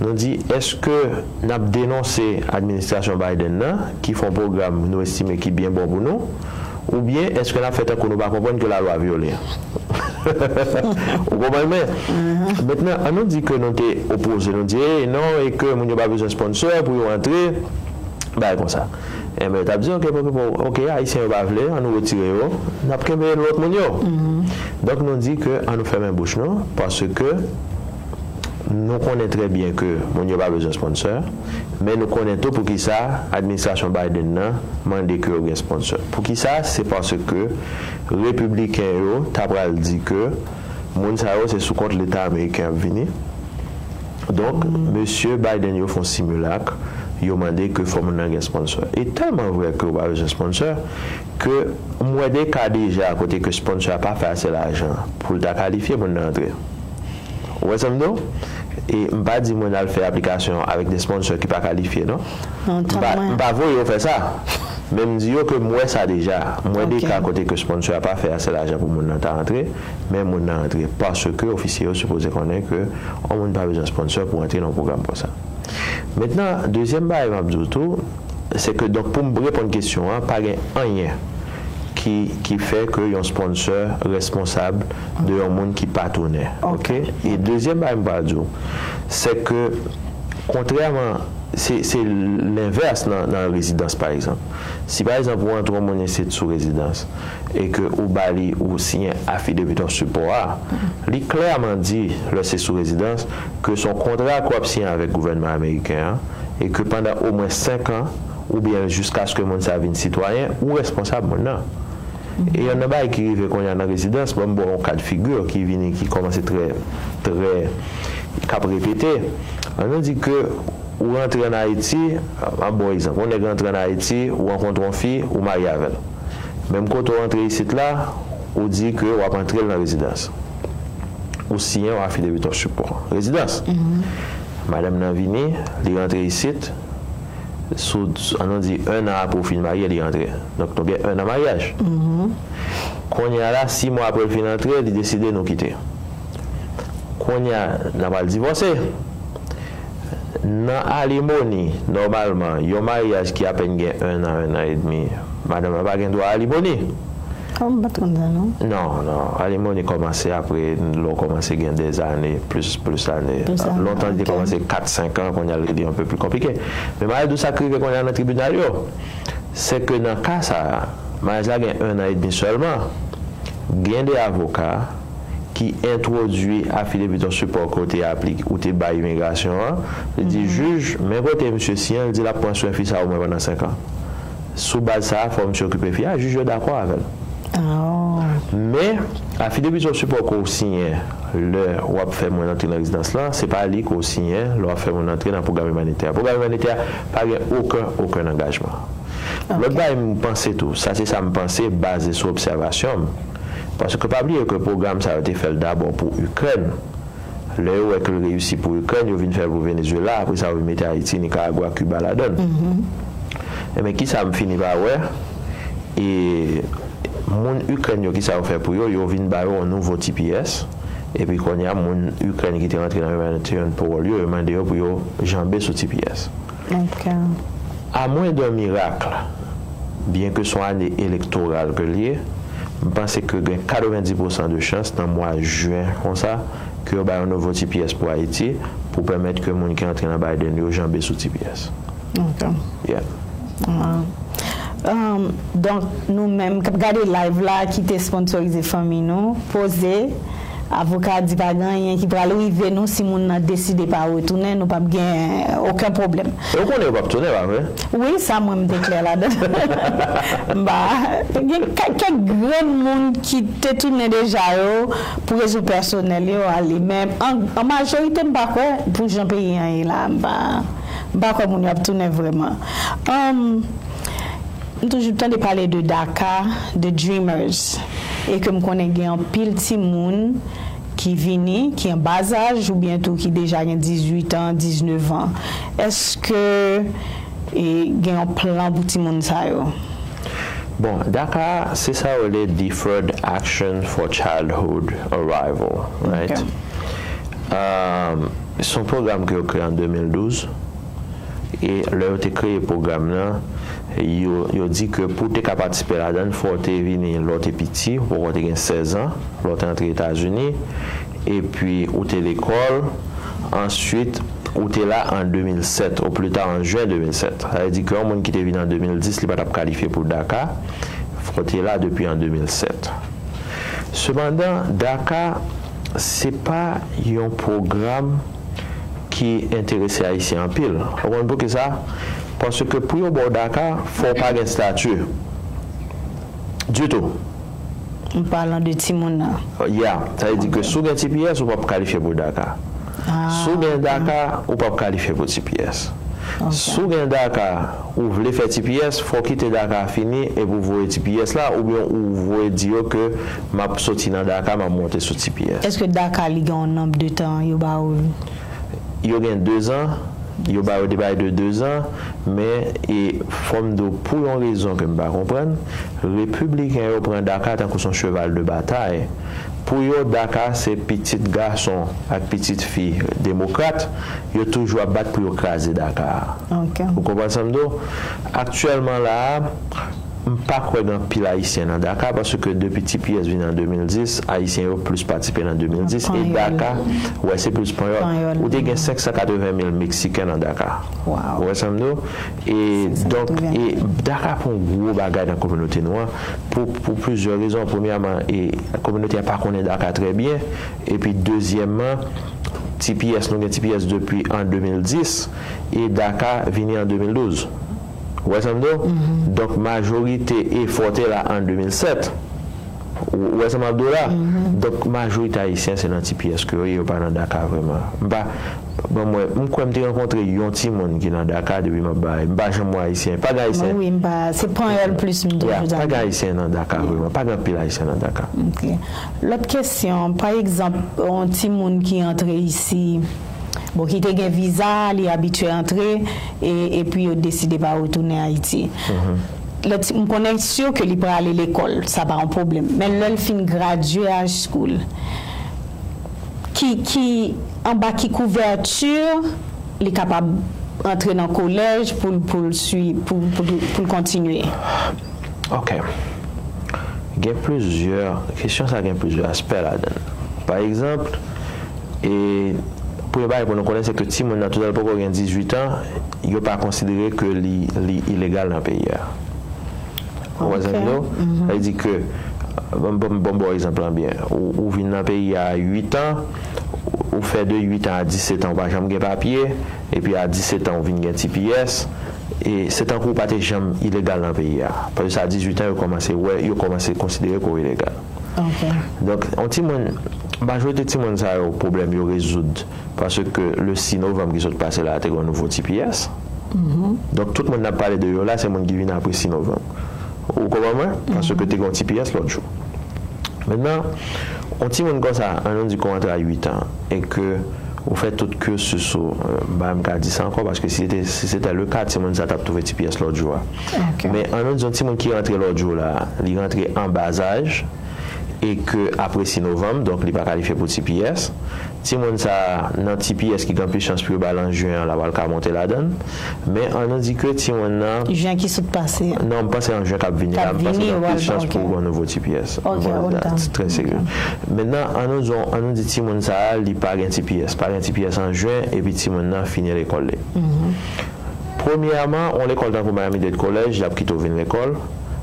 Nou di, èske n ap denonse administrasyon Biden nan, ki fè yon pwogram nou estime ki byen bon pou nou, oubyen èske n ap fè tankou nou pa konprann ke lalwa vyole? Ou konprann mwen? Mentnan, an nou di ke nou te opoze, nou di, e non, e ke moun yo pa bezwen sponsor pou yo antre, bagay konsa. Enben, yo t ap di, ok, ok, ok, ok, Ayisyen yo pa vle, an nou retire yo, n ap kenbe lòt moun yo. Donk, nou di ke an nou fèmen bouch nou, paske nou konnen trè byen ke moun yo pa bezwen sponsor, men nou konnen tou poukisa administrasyon Biden nan mande ke yo gen sponsor. Poukisa? Se paske repibliken yo ta pral di ke Moun sa yo, se sou kont Leta ameriken y ap vini. Donk, mesye Biden yo fè yon similak, yo mande ke fò moun nan gen sponsor. E tèlman vrè ke ou pa bezwen sponsor, ke m wè de ka deja kote ke sponsor a pa fè ase lajan pou l ta kalifye moun nan antre. Ou wè sa m di w? E m pa di moun al fè aplikasyon avèk de sponsor ki pa kalifye, non. M pa, m pa voye yo fè sa. Men m di yo ke m wè sa deja. M wè de ka kote ke sponsor a pa fè ase lajan pou moun nan ta antre, men moun nan antre. Paske ofisye yo sipoze konnen ke yon moun pa bezwen sponsor pou antre nan yon pwogram konsa. Mentnan, dezyèm bagay m ap di w tou, se ke, donk, pou m reponn kesyon an, pa gen anyen ki, ki fè ke yon sponsor responsab de yon moun ki pa tounen. Ok? E dezyèm bagay m pral di w, se ke, kontrèman, se, se lenvès nan, nan rezidans, pa egzanp. Si, pa egzanp, ou antre yon moun isit sou rezidans, e ke ou ba li, ou siyen affidavit of support a, li klèman di, lè se sou rezidans, ke se yon kontra ke w ap siyen avèk gouvènman ameriken an, e ke pandan omwen senk an, oubyen jiskaske moun sa a vin sitwayen, ou responsab moun nan. E yonn nan bagay ki rive kounye a nan rezidans, ban m ba w yon ka de figi ki vini, ki kòmanse trè, trè, k ap repete. Ann nou di ke ou rantre ann Ayiti, m ap ba w egzanp, yon nèg rantre ann Ayiti, ou rankontre yon fi, ou marye avè l. Menm kote w rantre isit la, ou di ke w ap antre l nan rezidans. Ou siyen yon affidavit of support. Rezidans. Madanm nan vini, li rantre isit, sou, sou, ann nou di, en an apre w fin marye, li rantre. Donk, nou gen en an maryaj. Kounye a la, sis mwa apre l fin antre, li deside nou kite. Kounye a, n a pral divòse. Nan alimoni, nòmalman, yon maryaj ki apèn gen en an, en an edmi, madanm nan pa gen dwa alimoni. Oh, m pa t konn sa, non. Non, non. Alimoni kòmanse apre, lè w kòmanse gen dèzane, plis, plis ane. Lontan, li te kòmanse kat, senk an, kounye a, li, li yon pe pli konplike. Men malgre tou sa k rive kounye a nan tribinal yo, se ke nan ka sa a, maryaj la gen en an edmi sèlman, gen de avoka ki entwodui affidavit of support ke w te aplik-, ou te bay imigrasyon an, li di, jij, men kote misye siyen, li di l ap pran swen fi sa a omwen pandan senk an. Sou baz sa a, fò misye okipe fi a, jij yo dakò avè l. Men, affidavit of support ke w siyen lè w ap fè moun antre nan rezidans lan, se pa li ke w siyen lè w ap fè moun antre nan pwogram imanitè. Pwogram imanitè pa gen okenn, okenn angajman. Lòt bagay m panse tou, sa se sa m panse baze sou obsèvasyon m. Paske pa bliye ke pwogram sa yo te fè l dabò pou Ikrèn. Lè yo wè ke l reyisi pou Ikrèn, yo vin fè l pou Venezuela, apre sa yo vin mete Ayiti, Nicaragua, Cuba ladan l. Enben, kisa m fini pa wè? E moun Ikrèn yo, kisa yo fè pou yo? Yo vin ba yo yon nouvo T P S. Epi kounye a, moun Ikrèn ki te rantre nan Humanitarian Parole yo, yo mande yo pou yo janbe sou T P S. Ok. À moins d'un miracle, byenke se yon ane elektoral ke l ye, m panse ke gen katrevenndis pousan de chans nan mwa jen konsa ke yo bay yon nouvo T P S pou Ayiti pou pèmèt ke moun ki antre nan Biden yo janbe sou T P S. Ok. Yeah. Wow. Um, donk, nou menm k ap gade live la, ki te sponsorize fanmi nou, poze, avoka di pa gen anyen ki pral rive nou si moun nan deside pa retounen, nou p ap gen okenn pwoblèm. E ou konnen yo p ap tounen, pa vre? Wi, sa mwen m te klè ladan. M pa, gen kè-, kèk grenn moun ki te tounen deja yo, pou rezon pèsonèl yo ale. Men an, an majorite, m pa kwè pou jan peyi an ye la, m pa, m pa kwè moun yo ap tounen vrèman. Um, M toujou tande pale de DACA, de Dreamers, e ke m konnen gen anpil timoun ki vini, ki an ba zaj, oubyen tou ki deja gen dizuit an, diznèf an. Èske, e, gen yon plan pou timoun sa yo? Bon, DACA, se sa yo rele Deferred Action for Childhood Arrival, right? Ok. Um, se yon pwogram ke yo kreye an de mil douz. E lè yo te kreye pwogram nan, yo, yo di ke pou w te ka patisipe ladan l, fò w te vini lè w te piti, ou poko te gen sèz an, lè w te antre Etazini, epi ou te lekòl, answit, ou te la an de mil sèt, au plus tard en juin de mil sèt. Sa vle di ke yon moun ki te vini an de mil dis, li pa t ap kalifye pou DACA, fò w te la depi an de mil sèt. Sepandan, DACA, se pa yon pwogram ki enterese Ayisyen anpil. Ou konn poukisa? Paske pou yo ba w DACA, fò w pa gen stati. Ditou. An palan de timoun nan. Ya, sa vle di ke si w gen T P S, ou p ap kalifye pou DACA. Si w gen DACA, ou p ap kalifye pou T P S. Si w gen DACA, ou vle fè T P S, fò w kite DACA a fini epi w voye T P S la, oubyen ou voye di yo ke m ap soti nan DACA, m ap monte sou T P S. Èske DACA li gen yon nonb de tan yo ba ou? Yo gen dezan, yo ba yo debay de dezan, men e fò m di w pou yon rezon ke m pa konprann, repibliken yo pran DACA tankou se yon cheval de batay. Pou yo, DACA se pitit gason ak pitit fi demokrat, yo toujou ap bat pou yo kraze DACA a. Ok. Ou konprann sa m di w? Aktyèlman la a, m pa kwè gen anpil Ayisyen nan DACA, paske depi T P S vini an de mil dis, Ayisyen yo plis patisipe nan de mil dis, e DACA, wè, se plis panyòl. Ou te gen senk san katreven mil Meksiken nan DACA. Ou wè sa m di w? E donk, e DACA pran yon gwo bagay nan kominote nou an, pou, pou plizyè rezon. Premyèman, e kominote a pa konnen DACA trè byen. Epi dezyèmman, T P S, nou gen T P S depi an de mil dis, e DACA vini an de mil douz. Ou wè sa m di w? Donk, majorite efò te la an de mil sèt. Ou, ou wè sa m ap di w la? Donk, majorite Ayisyen, se nan T P S ke yo ye, yo pa nan DACA vrèman. M pa, bon, mwen, m kwè m te rankontre yon timoun ki nan DACA depi m ap bay. M pa janm wè Ayisyen. Pa gen Ayisyen. Mwen, wi, m pa, se panyòl plis m toujou tande. Pa gen Ayisyen nan DACA vrèman. Pa gen anpil Ayisyen nan DACA. Ok. Lòt kesyon, pa egzanp, yon timoun ki antre isi, bon, ki te gen viza, li abitye antre, e, epi yo deside pa retounen Ayiti. Lè ti, m konnen si ke li prale lekòl, sa pa yon pwoblèm. Men lè l fin gradye high school, ki, ki, anba ki kouvèti li kapab antre nan kolèj pou l, pou l sui, pou, pou, pou l kontinye? Ok. Gen plizyè, kesyon sa gen plizyè aspè ladan l. Pa egzanp, e, premye bagay pou nou konnen, se ke timoun nan, toutan l poko gen dizuit an, yo pa konsidere ke li, li ilegal nan peyi a. Ou wè sa m di w? Sa vle di ke, bon, bon, bon, bon, egzanp lan byen. Ou, ou vin nan peyi a a uit an, ou fè de uit an a disèt an, ou pa janm gen papye, epi a disèt an, ou vin gen T P S, e se tankou ou pa te janm ilegal nan peyi a. Paske sa a dizuit an, yo kòmanse wè, yo kòmanse konsidere ke w ilegal. Donk, yon timoun, majorite timoun sa yo, pwoblèm yo rezoud paske le sis novanm ki sot pase la a te gen yon nouvo T P S. Donk, tout moun n ap pale de yo la, se moun ki vin apre sis novanm. Ou konprann mwen? Paske te gen yon T P S lòt jou. Mentnan, yon timoun konsa, an nou di ke w antre a uit an, e ke ou fè tout cursus ou, euh, m pa menm ka di sa ankò, paske si se te, si se te le ka, timoun sa t ap twouve T P S lòt jou a. Men an nou di yon timoun ki rantre lòt jou la, li rantre an bazaj, e ke apre sis novanm, donk li pa kalifye pou T P S. Timoun sa a, nan T P S ki gen plis chans pou yo ba l an jen an, l ap al ka monte ladan l. Men an nou di ke timoun nan. Jen ki sot pase. Non, m panse an jen k ap vini la, m panse gen plis chans pou yon nouvo T P S. Trè serye. Mentnan, an nou di, an nou di timoun sa a, li pa gen T P S, pa gen T P S an jen, epi timoun nan fini lekòl li. Premyèman, yon lekòl tankou Miami-Dade College, y ap kite w vin lekòl,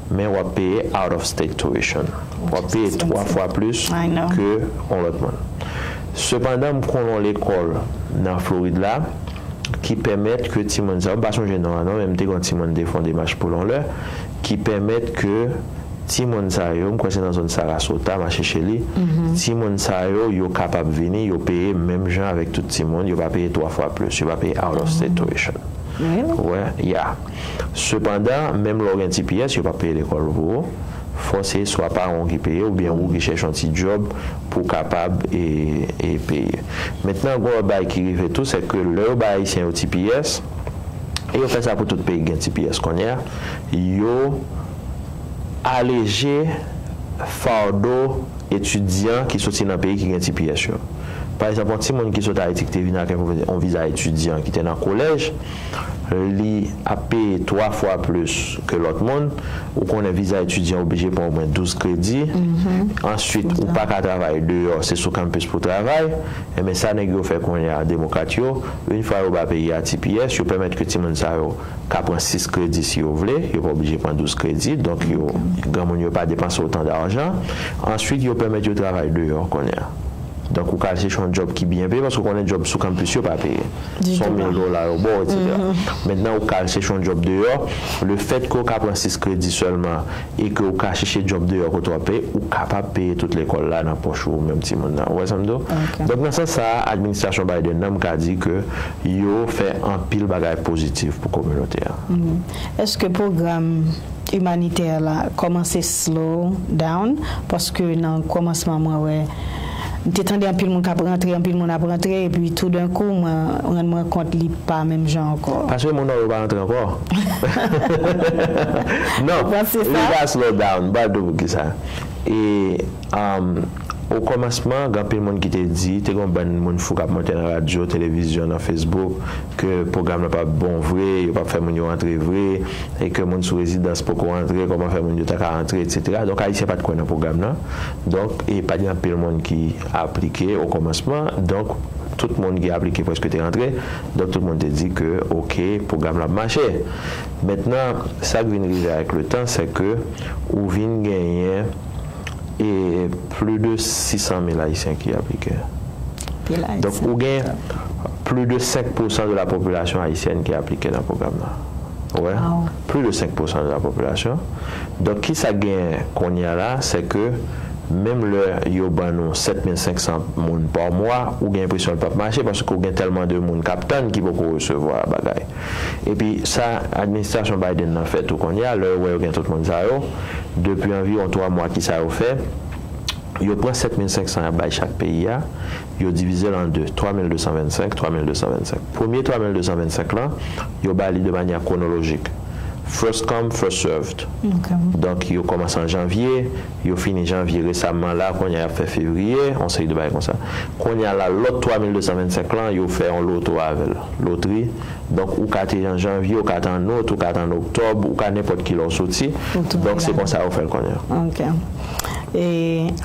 men w ap peye out of state tuition. W ap peye twa fwa plis ke yon lòt moun. Sepandan, m konnen yon lekòl nan Florid la ki pèmèt ke timoun sa yo, m pa sonje non an non, men m te gen yon timoun m te fè yon demach pou l yon lè, ki pèmèt ke timoun sa yo, m kwè se nan zòn Sarasota, mache Cheli, timoun sa yo, yo kapab vini, yo peye menm jan avèk tout timoun, yo pa peye twa fwa plis, yo pa peye out of state tuition. Ou wè, ya. Sepandan, menm lè w gen T P S, yo p ap peye lekòl pou ou. Fò se swa paran w ki peye oubyen ou ki chèche yon ti djòb pou w kapab e, e peye. Mentnan, gen yon lòt bagay ki rive tou, se ke lè yo bay Ayisyen yo T P S, e yo fè sa pou tout peyi ki gen T P S kounye a, yo aleje fado etidyan ki soti nan peyi ki gen T P S yo. Pa egzanp, yon timoun ki sot Ayiti ki te vin ak yon viza etidyan ki te nan kolèj, li ap peye twa fwa plis ke lòt moun. Ou konnen viza etidyan oblije pran omwen douz kredi. Answit, ou pa ka travay deyò, se sou campus pou w travay. Enben, sa nèg yo fè kounye a, demokrat yo, yon fwa yo ba peyi a T P S, yo pèmèt ke timoun sa yo ka pran sis kredi si yo vle, yo pa oblije pran douz kredi, donk yo, granmoun yo pa depanse otan dajan. Answit, yo pèmèt yo travay deyò kounye a. Donk, ou ka al chèche yon djòb ki byen peye, paske ou konnen djòb sou kanpis yo pa peye. Se yon mil dola yo ba w, etsetera. Mentnan, ou ka al chèche yon djòb deyò. Lefètke ou ka pran sis kredi sèlman e ke ou ka chèche djòb deyò kote w ap peye, ou kapab peye tout lekòl la nan pòch ou, ou menm timoun nan. Ou wè sa m di w? Donk, nan sans sa a, administrasyon Biden nan, m ka di ke yo fè anpil bagay pozitif pou kominote a. Èske pwogram imanitè la kòmanse slow down, paske nan kòmansman mwen wè m te tande anpil moun k ap rantre, anpil moun ap rantre, epi toudenkou mwen rann mwen kont li pa menm jan ankò. Paske moun nan yo pa rantre ankò. Non, Ou panse sa? Li pa slow down, m pral di w poukisa. E, um, o kòmansman, gen anpil moun ki te di, te gen yon bann moun fou k ap monte nan radyo, televizyon, nan Facebook, ke pwogram nan p ap bon vre, yo p ap fè moun yo rantre vre, e ke moun sou rezidans poko rantre, kòman fè moun yo ta ka rantre, etsetera. Donk, Ayisyen pa t kwè nan pwogram nan. Donk, e pa t gen anpil moun ki aplike o kòmansman. Donk, tout moun ki aplike prèske te rantre. Donk, tout moun te di ke, oke, pwogram nan ap mache. Mentnan, sa k vin rive avèk letan, se ke ou vin genyen e plis de sis san mil Ayisyen ki aplike. Donk, ou gen plis de senk pousan de la popilasyon ayisyèn ki aplike nan pwogram nan. Ou wè? Plis de senk pousan de la popilasyon. Donk, ki sa k genyen kounye a la, se ke menm lè yo ban nou sèt mil senk san moun pa mwa, ou gen enpresyon l p ap mache, paske ou gen tèlman de moun k ap tann ki poko resevwa bagay. Epi, sa administrasyon Biden nan fè tou kounye a, lè yo wè yo gen tout moun sa yo, depi anviwon twa mwa ki sa yo fè, yo pran sèt mil senk san y ap bay chak peyi a, yo divize l an de, twa mil de san vennsenk, twa mil de san vennsenk. Premye twa mil de san vennsenk lan, yo ba li de manyè kwonolojik. First come, first served. Donk, yo kòmanse an janvye, yo fini janvye resamman la, kounye a y ap fè fevriye, yon seri de bagay konsa. Kounye a la, lòt twa mil de san vennsenk lan, yo fè yon loto avè l, lotri. Donk, ou ka te an janvye, ou ka te an out, ou ka te an oktòb, ou ka nenpòt ki lè w soti. Donk, se konsa yo fè l kounye a. E,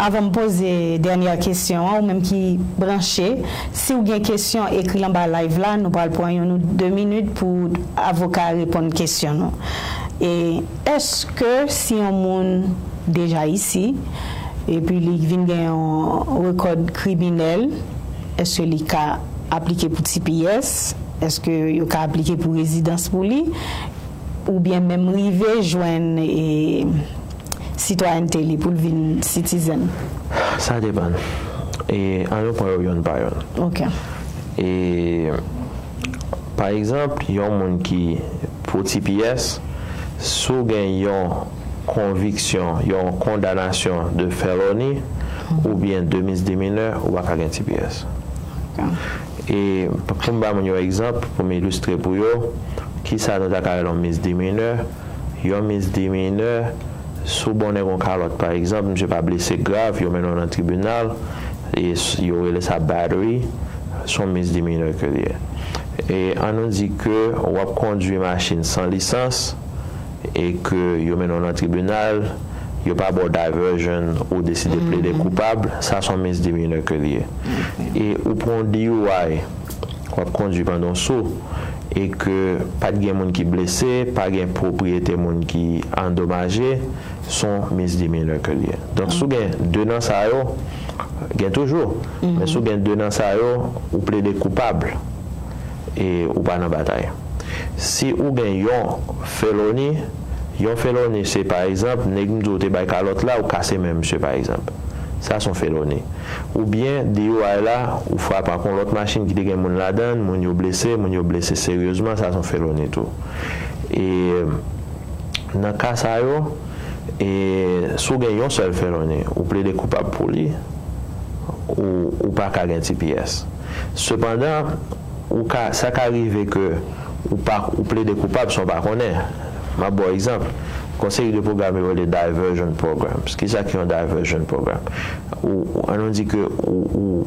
avan m poze dènyè kesyon an, ou menm ki branche, si w gen kesyon, ekri l anba live la, nou pral pran youn ou de minit pou avoka a reponn kesyon nou. E èske si yon moun deja isi, epi li vin gen yon rekòd kriminèl, èske li ka aplike pou T P S? Èske yo ka aplike pou rezidans pou li? Oubyen menm rive jwenn e, sitwayènte li pou l vin citizen? Sa depann. E ann nou pran yo yonn pa yonn. Ok. E pa egzanp, yon moun ki pou T P S, si w gen yon konviksyon, yon kondanasyon de felony oubyen de misdemeanor, ou pa ka gen T P S. E pou m ba moun yo egzanp, pou m ilistre pou yo, kisa nou ta ka rele yon misdemeanor? Yon misdemeanor, si w ba yon nèg yon kalòt, pa egzanp, misye pa blese grav, yo mennen w nan tribinal, e s- yo rele sa battery, se yon misdemeanor ke l ye. E ann nou di ke w ap kondwi machin san lisans, e ke yo mennen w nan tribinal, yo pa ba w diversion, ou deside plede koupab, sa se yon misdemeanor ke l ye. E ou pran yon D U I, w ap kondwi pandan w sou, e ke pa t gen moun ki blese, pa gen pwopriyete moun ki andomaje, se yon misdemeanor ke l ye. Donk, si w gen de nan sa yo, gen toujou, men si w gen de nan sa yo, ou plede koupab, e ou pa nan batay. Si ou gen yon felony, yon felony se, pa egzanp, nèg m di w te bay kalòt la, ou kase men misye, pa egzanp. Sa se yon felony. Oubyen, D U I la, ou frape ak yon lòt machin ki te gen moun ladan l, moun yo blese, moun yo blese seryezman, sa se yon felony tou. E nan ka sa yo, e si w gen yon sèl felony, ou plede koupab pou li, ou, ou pa ka gen T P S. Sepandan, ou ka, sa ka rive ke ou pa, ou plede koupab san w pa konnen. M ap ba w egzanp. Gen yon seri de pwogram yo rele diversion programs. Kisa ki yon diversion program? Ou, ou, ann nou di ke ou, ou,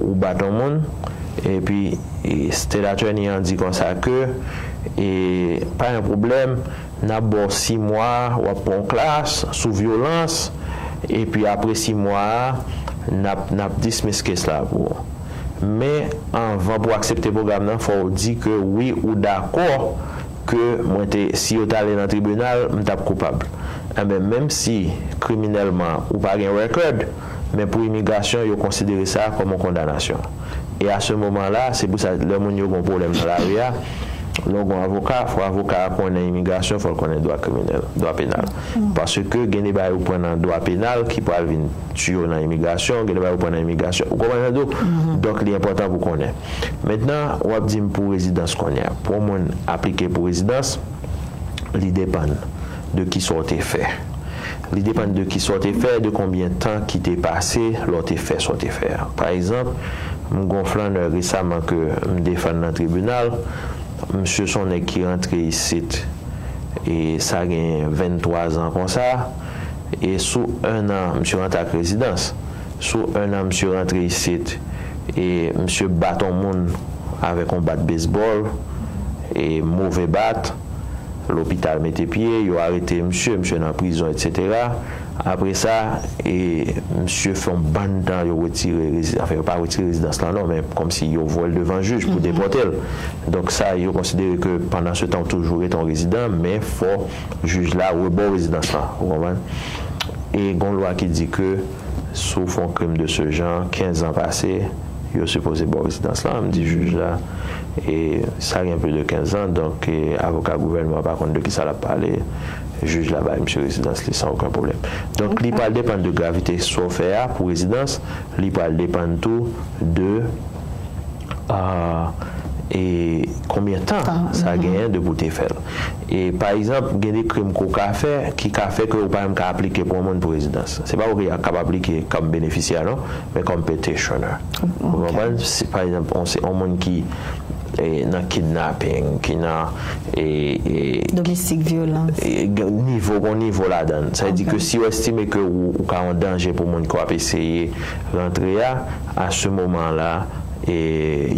ou bat yon moun, epi e, state attorney an di konsa ke, e, pa gen pwoblèm, n ap ba w sis mwa, w ap pran yon klas sou vyolans, epi apre sis mwa a, n ap, n ap dismiss case la pou ou. Men, anvan pou w aksepte pwogram nan, fò w di ke wi, ou dakò ke mwen te, si yo t ale nan tribinal, m t ap koupab. Enben, menm si kriminèlman ou pa gen record, Men pou imigrasyon, yo konsidere sa kòm yon kondanasyon. E a se moman la, se pou sa, lè moun yo gen yon pwoblèm nan lari a, lè w gen yon avoka, fò avoka a konnen imigrasyon, fò l konnen dwa kriminèl, dwa penal. Paske gen de bagay ou pran nan dwa penal ki pral vin tiye w nan imigrasyon, gen de bagay ou pran nan imigrasyon. Ou konprann sa m di w? Donk, li enpòtan pou konnen. Mentnan, w ap di m pou rezidans kounye a. Pou yon moun aplike pou rezidans, li depann de kisa w te fè. Li depann de kisa w te fè, de konbyen tan ki te pase lè w te fè sa w te fè a. Pa egzanp, m gen yon flannè resaman ke m defann nan tribinal. Misye se yon nèg ki rantre isit, e sa gen venntwa zan konsa. E sou en an, misye rantre ak rezidans. Sou en an, misye rantre isit, e misye bat yon moun avèk yon bat bezbòl, e move bat, lopital mete pye, yo arete misye, misye nan prizon, etsetera. Apre sa, e misye fè yon bann tan, yo retire rezi-, anfen, yo pa retire rezidans lan non, men kòmsi yo voye l devan jij pou depòte l. Donk sa, yo konsidere ke pandan se tan, w toujou rete yon rezidan, men fò jij la rebò w rezidans lan, ou konprann? E gen yon lwa ki di ke si w fè yon krim de ce genre, kenz an pase, yo sipoze ba w rezidans lan, m di jij la, e sa gen plis de kenz an, donk, e avoka gouvènman an pa konn de kisa l ap pale, jij la bay misye rezidans li san okenn pwoblèm. Donk, li pral depann de gravite sa w fè a pou rezidans, li pral depann tou de, a, e konbyen tan sa genyen depi w te fè l. E, pa egzanp, gen de krim ke w ka fè, ki ka fè ke ou pa menm ka aplike pou yon moun pou rezidans. Se pa ou ki ap aplike kòm benefisyè, non, men kòm petitioner. Ou konprann? Si, pa egzanp, on, se yon moun ki, e, nan kidnaping, ki nan, e, e, domestic violence, e, gen nivo, gen nivo ladan l. Sa vle di ke si w estime ke ou, ou ka yon danje pou moun ke w ap eseye rantre a, a se moman la, e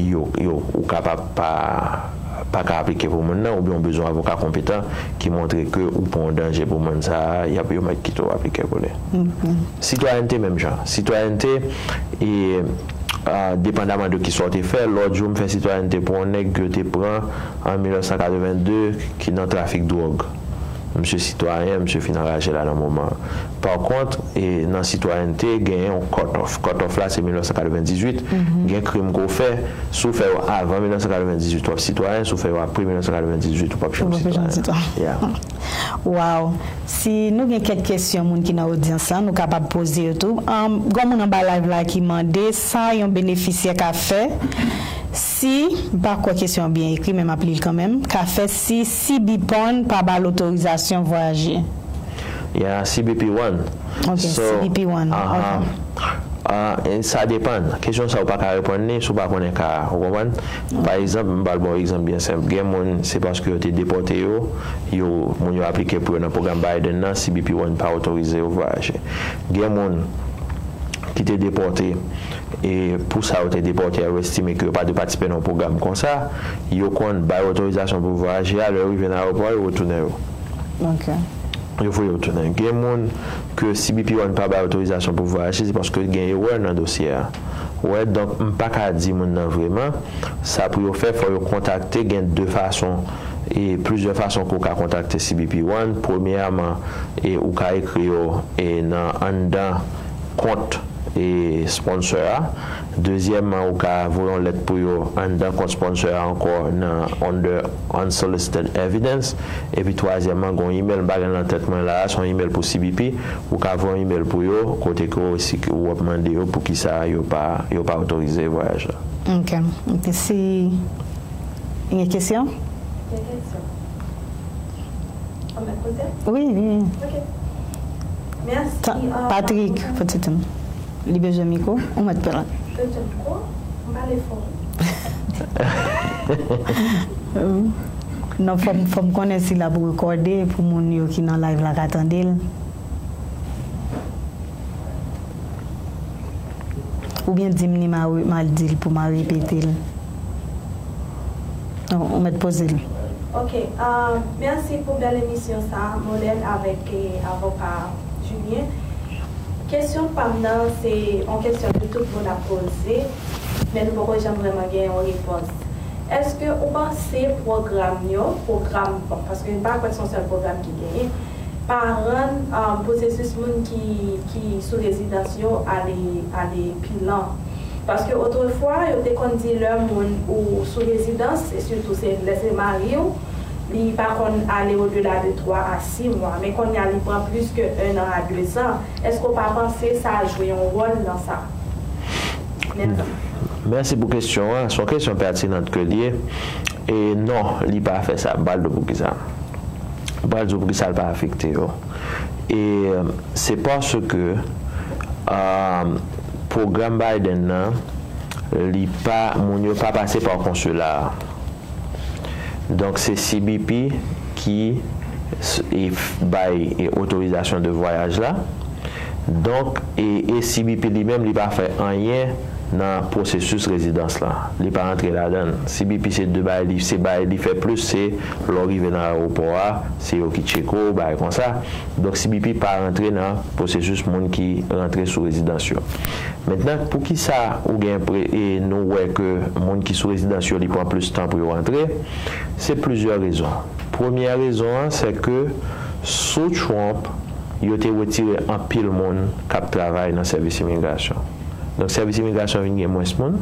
yo, yo, ou kapab pa, pa ka aplike pou moun nan, oubyen w bezwen yon avoka konpetan ki montre ke ou pa yon danje pou moun sa a, y ap, yo mèt kite w aplike pou li. Sitwayènte menm jan. Sitwayènte, e, a, depandaman de kisa w te fè, lòt jou m fè sitwayènte pou yon nèg ke yo te pran an mil nèf san katreven de ki nan trafik dwòg. Misye sitwayen, misye fin anraje la nan moman an. Pa kont, e, nan sitwayènte, gen yon cut off. Cut off la, se mil nèf san katreven dizuit. Gen krim ke w fè, si w fè yo avan mil nèf san katreven dizuit, w ap sitwayen, si w fè yo apre mil nèf san katreven dizuit, ou p ap janm sitwayen. Wow. Si nou gen kèk kesyon moun ki nan odyans lan, nou kapab poze yo tou. An, gen moun anba live la ki mande sa yon benefisyè ka fè si, m pa kwè kesyon an byen ekri, men m ap li l kanmenm, ka fè si C B P one pa ba l otorizasyon vwayaje. Yeah, C B P one. Ok, so, C B P one. Ah, e sa depann. Kesyon sa ou pa ka reponn li si w pa konnen ka a, ou konprann? Pa egzanp, m pral ba w egzanp byen senp. Gen moun, se paske yo te depòte yo, yo, moun yo aplike pou yo nan pwogram Biden nan, C B P one pa otorize yo vwayaje. Gen moun ki te depòte, e pou sa yo te depòte a, yo estime ke yo pa dwe patisipe nan yon pwogram konsa, yo konn bay otorizasyon pou vwayaje a, lè yo rive nan ayewopò, yo retounen yo. Ok. Yo voye yo tounen. Gen moun ke C B P one pa bay otorizasyon pou vwayaje, se paske gen erè nan dosye a. Ou wè, donk, m pa ka di moun nan vreman. Sa pou yo fè, fò yo kontakte, gen de fason, e plizyè fason ke w ka kontakte C B P one. Premyèman, e ou ka ekri yo, e nan anndan kont, e sponsor a. Dezyèmman, ou ka voye yon lèt pou yo anndan kont sponsor a ankò nan under unsolicited evidence. Epi twazyèmman, gen yon email, m pa gen l nan tèt mwen la a, se yon email pou C B P. Ou ka voye yon email pou yo, kote ke w, si ke w ap mande yo poukisa yo pa, yo pa otorize vwayaj la. Ok. Ok, si gen kesyon? Gen kesyon. Ou mèt poze? Wi, wi. Ok. Mèsi. Patrick, pran ti tan. Li bezwen mikwo, ou mèt pran. Bezwen mikwo? M pale fò. Non, fò m, fò m konnen si l ap rekòde pou moun yo ki nan live la ka tande l. Oubyen di m li m a re-, m a di l pou m a repete l. Non, ou mèt poze l. Ok, ah, mèsi pou bèl emisyon sa a, Molène avèk, eh, avoka Julien. Kesyon pa m nan, se yon kesyon ke tout moun ap poze, men nou poko janm vrèman gen yon repons. Èske ou panse pwogram yo, pwogram, bon, paske m pa kwè se yon sèl pwogram ki genyen, pa rann, um, pwosesis moun ki, ki sou rezidans yo ale, ale pi lan. Paske otrefwa, yo te konn di lè moun ou sou rezidans, e sitou se, lè se mari w, li pa konn ale odela de twa a sis mwa. Men kounye a, li pran plis ke en an a de zan. Èske w pa panse sa jwe yon wòl nan sa? Mèsi. Mèsi pou kesyon an. Se yon kesyon pètinant ke l ye. E non, li pa fè sa. M pral di w poukisa. M pral di w poukisa l pa afekte yo. E se paske, um, pwogram Biden nan, li pa, moun yo pa pase pa konsila a. Donk, se C B P ki s- e f- bay e otorizasyon de vwayaj la. Donk, e, e C B P li menm, li pa fè anyen nan pwosesis rezidans la. Li pa rantre ladan l. C B P se de bagay, li, se bagay li fè plis, se lè w rive nan ayewopò a, se yo ki tcheke w, bagay konsa. Donk, C B P pa rantre nan pwosesis moun ki rantre sou rezidans yo. Mentnan, poukisa ou gen pre- e nou wè ke moun ki sou rezidans yo, li pran plis tan pou yo rantre? Se plizyè rezon. Premyè rezon an, se ke sou Trump, yo te retire anpil moun k ap travay nan sèvis imigrasyon. Donk, sèvis imigrasyon vin gen mwens moun.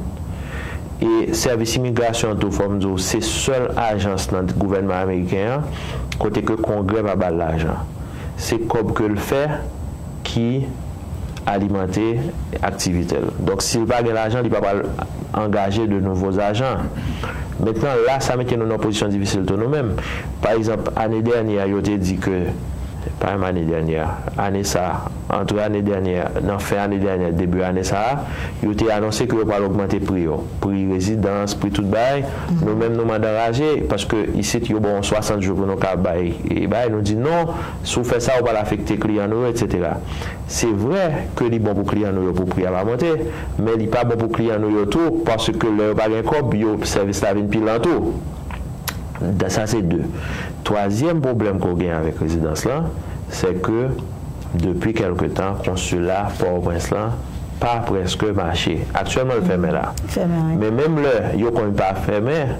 E sèvis imigrasyon tou, fò m di w, se sèl ajans nan gouvènman ameriken an kote ke Kongrè pa ba l lajan. Se kòb ke l fè ki alimante aktivite l. Donk, si l pa gen lajan, li pa pral angaje de nouvo ajan. Mentnan, la, sa mete nou nan pozisyon difisil tou nou menm. Pa egzanp, ane dènyè, yo te di ke, pa menm ane dènyè, ane sa, antre ane dènyè, nan fen ane dènyè, debi ane sa a, yo te anonse ke yo pral ogmante pri yo. Pri rezidans, pri tout bagay. Nou menm, nou mande anraje, paske isit, yo ba w swasant jou pou nou ka bay, e bay, nou di non, si w fè sa, ou pral afekte kliyan nou yo, etsetera. Se vre ke li bon pou kliyan nou yo pou pri a pa monte, men li pa bon pou kliyan nou yo tou, paske lè yo pa gen kòb, yo, sèvis la vin pi lan tou. Da- Sa se de. Twazyèm pwoblèm ke w gen avèk rezidans lan, se ke depi kèlke tan, konsila Pòtoprens lan pa prèske mache. Aktyèlman, l fèmen la. Fèmen, wi. Men menm lè yo konn pa fèmen,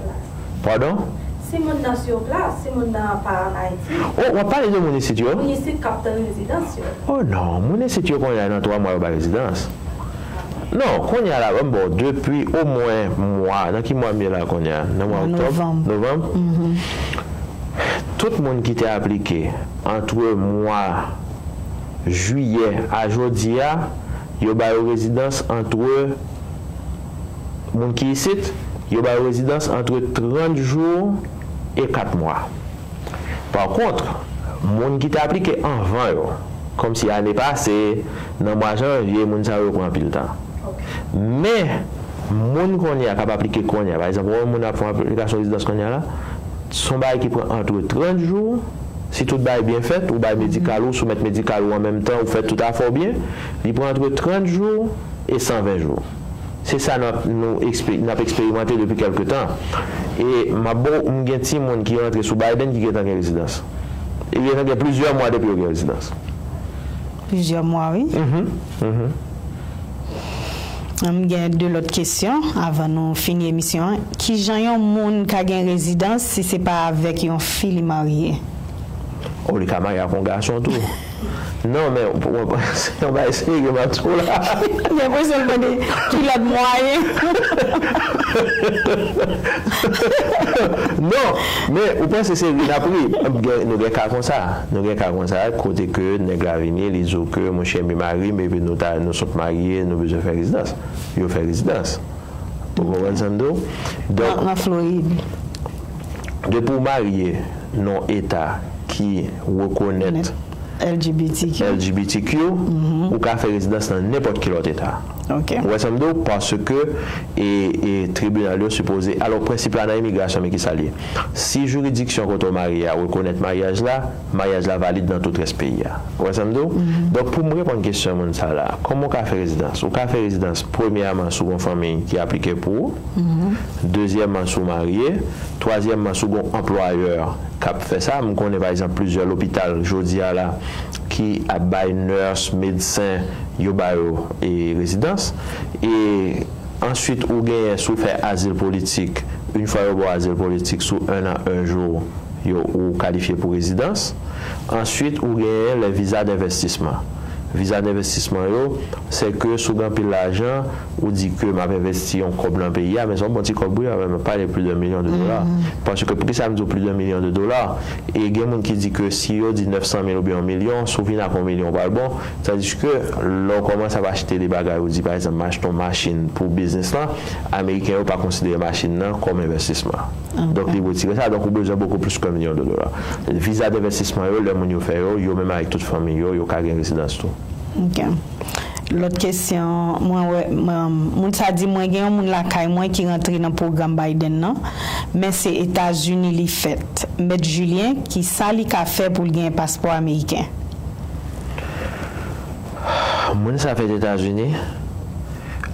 padon? Si moun nan sou plas, si moun nan pa ann Ayiti, Oh, w ap pale de moun isit yo? moun isit k ap tann rezidans yo. Oh non, moun isit yo kounye a nan twa mwa yo bay rezidans. Non, kounye a la, bon, depi omwen mwa, nan ki mwa m ye la kounye a? Nan mwa Nan oktòb? novanm. Novanm? Tout moun ki te aplike antre mwa jiyè a jodi a, yo ba yo rezidans antre, moun ki isit, yo ba yo rezidans antre trant jou e kat mwa. Pa kont, moun ki te aplike anvan yo, kòmsi ane pase, nan mwa janvye, moun sa yo pran anpil tan. Men, moun kounye a k ap aplike kounye a, pa egzanp, ou wè moun ap fè yon aplikasyon rezidans kounye a la, se yon bagay ki pran antre trant jou, si tout bagay byen fèt, ou bay medikal ou, soumèt medikal ou an menm tan, ou fè tout afè w byen, li pran antre trant jou e san ven jou. Se sa n ap, nou ekspe- n ap eksperimante depi kèlke tan. E m ap ba w, m gen timoun ki rantre sou Biden ki gentan gen rezidans. E gentan gen plizyè mwa depi yo gen rezidans. Plizyè mwa, wi. Mhm, mhm. M gen de lòt kesyon avan nou fini emisyon an. Kijan yon moun ka gen rezidans si se pa avèk yon fi li marye? Oh, li ka marye ak yon gason tou. Non, men w- w- se yon bagay serye m ap di w la. M gen enpresyon l mande ki lòt mwayen. Non, men ou panse se ri n ap ri. Gen- Nou gen ka konsa. Nou gen ka konsa kote ke nèg la vini, li di w ke monchè, mi mari m, epi nou ta, nou sot marye, nou bezwen fè rezidans. Yo fè rezidans. Ou konprann sa m di w? Donk, Nan, nan Florid. Depi w marye nan yon eta ki rekonèt L G B T Q. L G B T Q, ou ka fè rezidans nan nenpòt ki lòt eta. Ok. Ou wè sa m di w? Paske e, e tribinal yo sipoze. Alò, prensip la nan imigrasyon, men ki sa l ye. Si jiridiksyon kote w marye a rekonèt maryaj la, maryaj la valid nan tout rès peyi a. Ou wè sa m di w? Donk, pou m reponn kesyon moun sa la, kòman w ka fè rezidans? Ou ka fè rezidans, premyèman, si w gen yon fanmi ki aplike pou ou. Dezyèmman, si w marye. Twazyèmman, si w gen yon anplwayè k ap fè sa. M konnen, pa egzanp, plizyè lopital jodi a la ki ap bay nurse, medsen, yo ba yo e, rezidans. E answit, ou genyen, si w fè azil politik, yon fwa yo ba w azil politik, sou en an, en jou, yo, ou kalifye pou rezidans. Answit, ou genyen lè viza denvestisman. Viza denvestisman yo, se ke si w gen anpil lajan, ou di ke m ap envesti yon kòb nan peyi a, men se yon bon ti kòb wi, m ap pale plis de milyon de dola. Paske poukisa m di w plis de milyon de dola? E gen moun ki di ke si yo di nèf san mil oubyen yon milyon, si w vin ak yon milyon, w pral bon. Tandiske lè w kòmanse ap achte de bagay, ou di, pa egzanp, m achte yon machin pou biznis lan, Ameriken yo pa konsidere machin nan kòm envestisman. Donk, li retire sa. Donk, ou bezwen bokou plis ke milyon de dola. Viza denvestisman yo, lè moun yo fè yo, yo menm avèk tout fanmi yo, yo ka gen rezidans tou. Ok. Lòt kesyon, mwen wè, mwen, moun sa di mwen gen yon moun lakay mwen ki rantre nan pwogram Biden nan, men se Etazini li fèt. Mèt Julien, ki sa li ka fè pou l gen paspò ameriken? Moun sa fèt Etazini?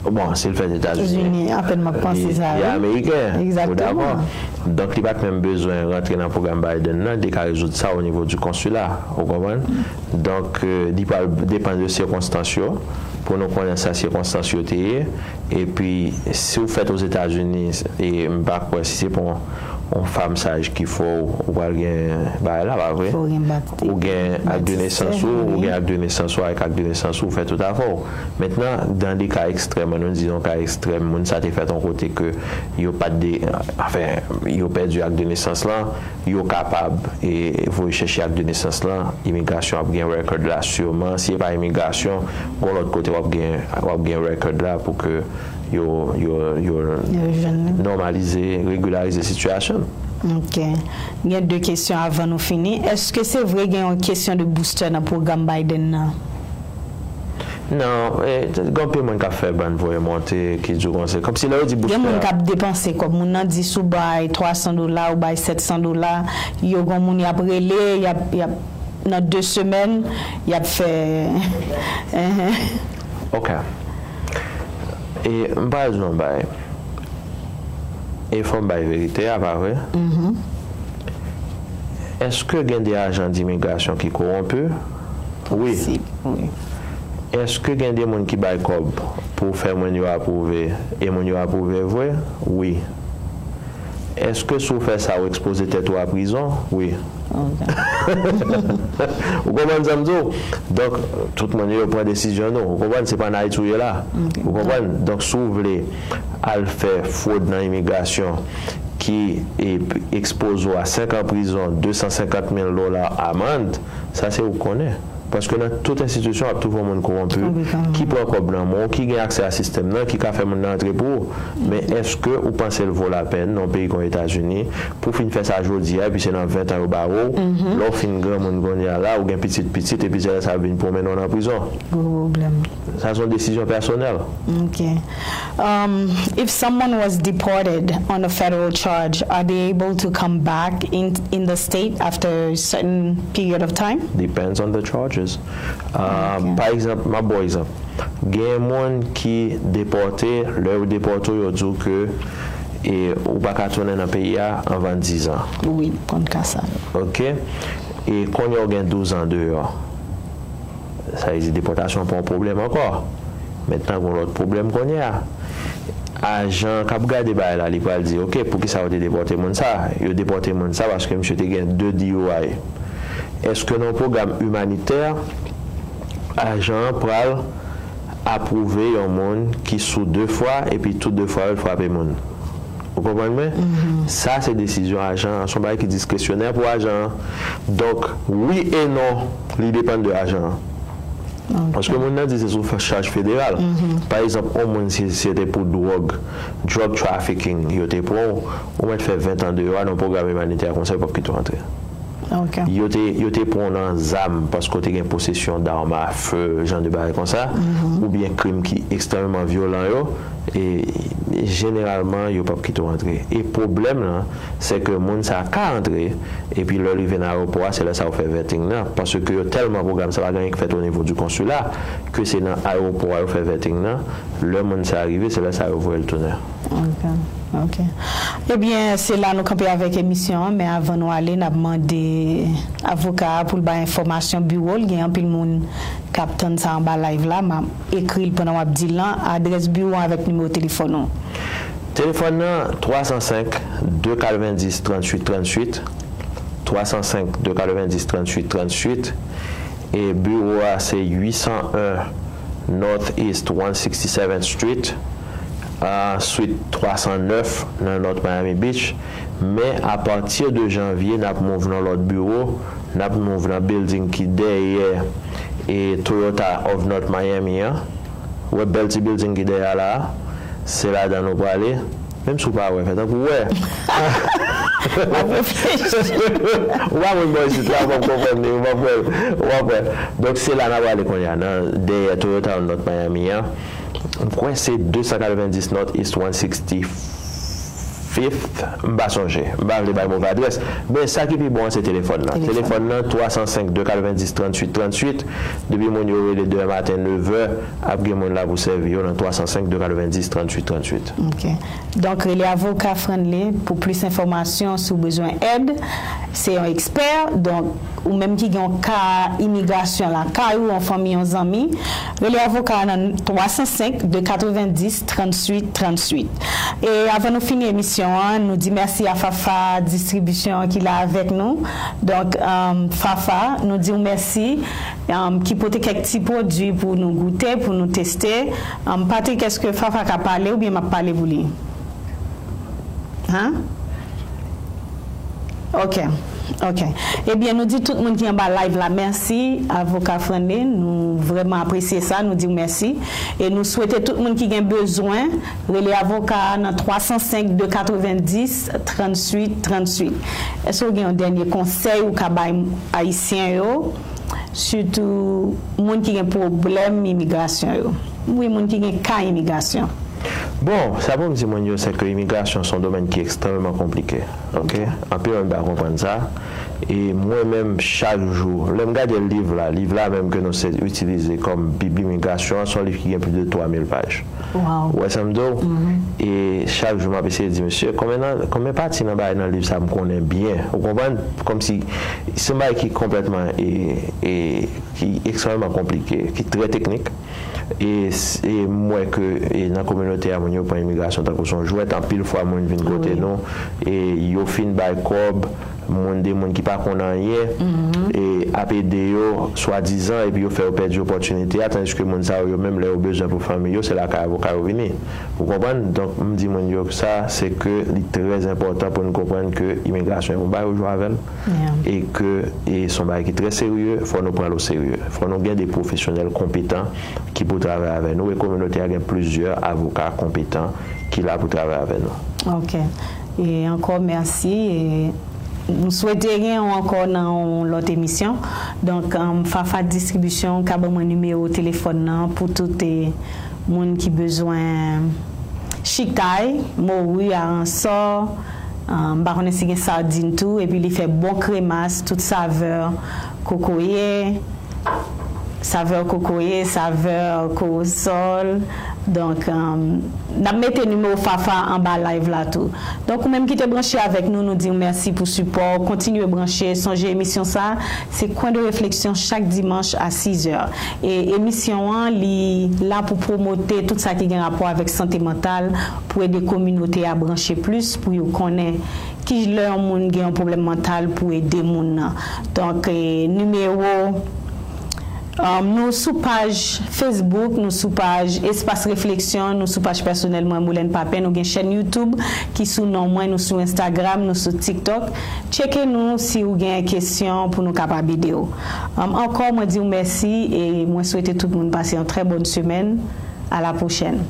Bon, si l fèt Etazini, Etazini, apèn m ap panse sa, li wi. Ameriken. Ou Egzakteman. Dakò? Donk, li pa t menm bezwen rantre nan pwogram Biden nan, li te ka rezoud sa o nivo di konsila. Ou konprann? Donk, euh, li pral depann de sikonstans yo, pou nou konnen sa sikonstans yo te ye. Epi, si w fèt Ozetazini, e m pa kwè si se pou yon, yon fam saj ki fè w, ou pral gen bagay la, pa vre? Fò w gen bat-, ou gen ak de nesans ou, ou gen ak de nesans ou, avèk ak de nesans ou, ou fè tout afè w. Mentnan, dan de ka ekstrèm, ann nou di yon ka ekstrèm, moun sa te fèt yon kote ke yo pa t de, anfen, yo pèdi ak de nesans lan, yo kapab, e, voye chèche ak de nesans lan, imigrasyon ap gen record la siman, si e pa imigrasyon, gon lòt kote w ap gen, w ap gen record la pou ke yo, yo, yo Yo jwenn li. Nòmalize, regilarize sitiyasyon l. Ok. Gen de kesyon avan nou fini. Èske se vre gen yon kesyon de booster nan pwogram Biden nan? Non, e, gen anpil moun k ap fè bann voye monte, ki di w konsa. Kòmsi lè yo di booster. Gen moun k ap depanse kòb. Moun nan di si w bay twa san dola, ou bay sèt san dola, yo gen moun y ap rele, y ap, y ap, nan de semèn, y ap fè. Ok. E m pral di w yon bagay. E fò m bay verite a, pa vre? Èske gen de ajan dimigrasyon ki kowonpi? Wi. Posib, wi. Èske gen de moun ki bay kòb pou fè moun yo apwouve, e moun yo apwouve vre? Wi. Èske si w fè sa, w ekspoze tèt ou a prizon? Wi. Ok. Ou konprann sa m di w? Donk, tout moun yo pran desizyon nou. Ou konprann? Se pa nan Ayiti w ye la. Ou konprann? Donk, si w vle al fè fwod nan imigrasyon ki e, ekspoze w a senk an prizon, de san senkant mil dola amann, sa se ou k konnen. Paske nan tout enstitisyon, w ap twouve yon moun kowonpi ki pran kòb nan men w, ki gen aksè a sistèm nan, ki ka fè moun nan antre pou ou. Men èske ou panse l vo lapèn nan yon peyi kon Etazini pou w fin fè sa jodi a, epi se nan ven tan yo ba w, lè w fin granmoun kounye a la, ou gen pitit pitit, epi se lè sa yo vin pwomennen w nan prizon? Gwo pwoblèm. Sa se yon desizyon pèsonèl. Ok. Um, if someone was deported on a federal charge, are they able to come back in, in the state after a certain period of time? Depends on the charges. Uh, pa egzanp, m ap ba w egzanp. Gen moun ki depòte, lè yo depòte w, yo di w ke e, ou pa ka tounen nan peyi a anvan dizan. Wi, konn ka sa. Ok? E kounye a w gen douz an deyò. Sa vle di depòtasyon pa yon pwoblèm ankò. Mentnan, gen yon lòt pwoblèm kounye a. Ajan k ap gade bagay la, li pral di, ok, poukisa yo te depòte moun sa? Yo depòte moun sa paske misye te gen de D U I. Èske nan yon pwogram imanitè, ajan an pral apwouve yon moun ki sou de fwa, epi tou de fwa yo l frape moun? Ou konprann mwen? Sa se desizyon ajan an. Se yon bagay ki diskresyonè pou ajan an. Donk, wi e non, li depann de ajan an. Paske moun nan di se sou chaj federal. Pa egzanp, yon moun si se te pou dwòg, drug trafficking, yo te pran w, ou mèt fè ven tan deyò a nan yon pwogram imanitè konsa, yo p ap kite w antre. Yo te, yo te pran w nan zam paske w te gen posesyon dam a fe, jan de bagay konsa, oubyen krim ki ekstrèmeman vyolan yo, e jeneralman, yo p ap kite w antre. E pwoblèm lan, se ke moun sa a ka antre, epi lè w rive nan ayewopò a, se lè sa a yo fè vetting nan. Paske yo tèlman pwogram sa pa gen anyen ki fèt onivo di konsila, ke se nan ayewopò a yo fè vetting nan. Lè moun sa a rive, se lè sa a yo voye l tounen. Ok, ok. Ebyen, se la nou kanpe avèk emisyon an, men avan nou ale, n ap mande avoka a pou l bay enfòmasyon biwo l. Gen anpil moun k ap tann sa anba live la, m ap ekri l pandan w ap di l lan, adrès biwo an avèk nimewo telefòn ou. Telefòn nan, twa san senk, de katrevenndis, tranntuit tranntuit, twa san senk de katrevenndis tranntuit tranntuit. E biwo a se uit san en North East one sixty-seventh Street, a, suite twa san nèf nan North Miami Beach. Men apati de janvye, n ap move nan lòt biwo, n ap move nan building ki dèyè e Toyota of North Miami an. Ou wè bèl ti building ki dèyè a la a? Se ladan nou prale. Menm si w pa wè, fè tankou w wè. W ap reflechi. Ou pa konn bò isit la, ou p ap konprann li, ou p ap wè l, ou p ap wè. Donk, se la n ap prale kounye a, nan dèyè Toyota North Miami an. M kwè se de san katrevenndis North East one sixty-fifth, m pa sonje. M pa vle bay move adrès. Men sa ki pi bon an, se telefòn nan. Telefòn. Telefòn nan, twa san senk de katrevenndis tranntuit tranntuit. Depi moun yo rele demen maten nevè, ap gen moun la pou sèvi yo nan twa san senk de katrevenndis tranntuit tranntuit. Ok. Donk, rele avoka Franley pou plis enfòmasyon si w bezwen èd. Se yon ekspè. Donk, ou menm ki gen yon ka imigrasyon lakay ou, yon fanmi, yon zanmi, rele avoka a nan twa san senk de katrevenndis tranntuit tranntuit. E avan nou fini emisyon an, nou di mèsi a Fafa Distribisyon ki la avèk nou. Donk, um, Fafa, nou di w mèsi, um, ki pote kèk ti pwodui pou nou goute, pou nou teste. Um, Patrick, èske Fafa ka pale oubyen m ap pale pou li? Hein? Ok, ok. Ebyen, nou di tout moun ki anba live la mèsi, avoka Franley. Nou vrèman apresye sa, nou di w mèsi. E nou swete tout moun ki gen bezwen, rele avoka a nan twa san senk de katrevenndis tranntuit tranntuit. Èske w gen yon dènye konsèy ou ka bay Ayisyen yo, sitou moun ki gen pwoblèm imigrasyon yo? Wi, moun ki gen ka imigrasyon. Bon, sa pou m di moun yo, se ke imigrasyon se yon domèn ki ekstrèmeman konplike. Ok? Anpil moun pa konprann sa. E mwen menm, chak jou, lè m gade liv la, liv la menm ke nou se itilize kòm bib imigrasyon an, se yon liv ki gen plis de twa mil paj. Wow. Ou wè sa m di w? E chak jou, m ap eseye di, mesye, konbyen nan, konbyen pati nan bagay nan liv sa m konnen byen? Ou konprann? Kòmsi, se yon bagay ki konplètman, e, e, ki ekstrèmeman konplike, ki trè teknik. E, s- e m wè ke, e, nan kominote a, moun yo pran imigrasyon tankou se yon jwèt. Anpil fwa, moun vin kote nou, e yo fin bay kòb, moun, de moun ki pa konn anyen, e ap ede yo, swadizan, epi yo fè yo pèdi opòtinite a, tandiske moun sa yo, yo menm, lè yo bezwen pou fanmi yo, se lakay avoka yo vini. Ou konprann? Donk, m di moun yo sa, se ke li trè enpòtan pou nou konprann ke imigrasyon, e yon bagay yo jwe avè l, e ke, e se yon bagay ki trè serye, fò nou pran l o serye. Fò nou gen de pwofesyonèl konpetan ki pou travay avè nou, e kominote a gen plizyè avoka konpetan ki la pou travay avè nou. Ok. E ankò mèsi. E nou swete gen w ankò nan yon lòt emisyon. Donk, um, Fafa Distribisyon ka ban mwen nimewo telefòn nan pou tout, e, moun ki bezwen chitay, mori, aransò, um, m pa konnen si gen sadin tou, epi li fè bon kremas, tout savè kokoye, savè kokoye, savè kowosòl. Donk, um, n ap mete nimewo Fafa anba live la tou. Donk, ou menm ki te branche avèk nou, nou di w mèsi pou sipò w. Kontinye branche. Sonje emisyon sa, se Kwen de refleksyon chak dimanch a sis è. E emisyon an, li la pou pwomote tout sa ki gen rapò avèk sante mantal, pou ede kominote a branche plis, pou yo konnen ki lè yon moun gen yon pwoblèm mantal pou ede moun nan. Donk, e, nimewo, um, nou sou paj Facebook, nou sou paj Espas Refleksyon, nou sou paj pèsonèl mwen, Moulène Papin, nou gen chèn YouTube ki sou non mwen, nou sou Instagram, nou sou TikTok. Tcheke nou si ou gen kesyon pou nou kapab ede w. Um, ankò, mwen di w mèsi e mwen swete tout moun pase yon trè bòn semèn. À la prochaine.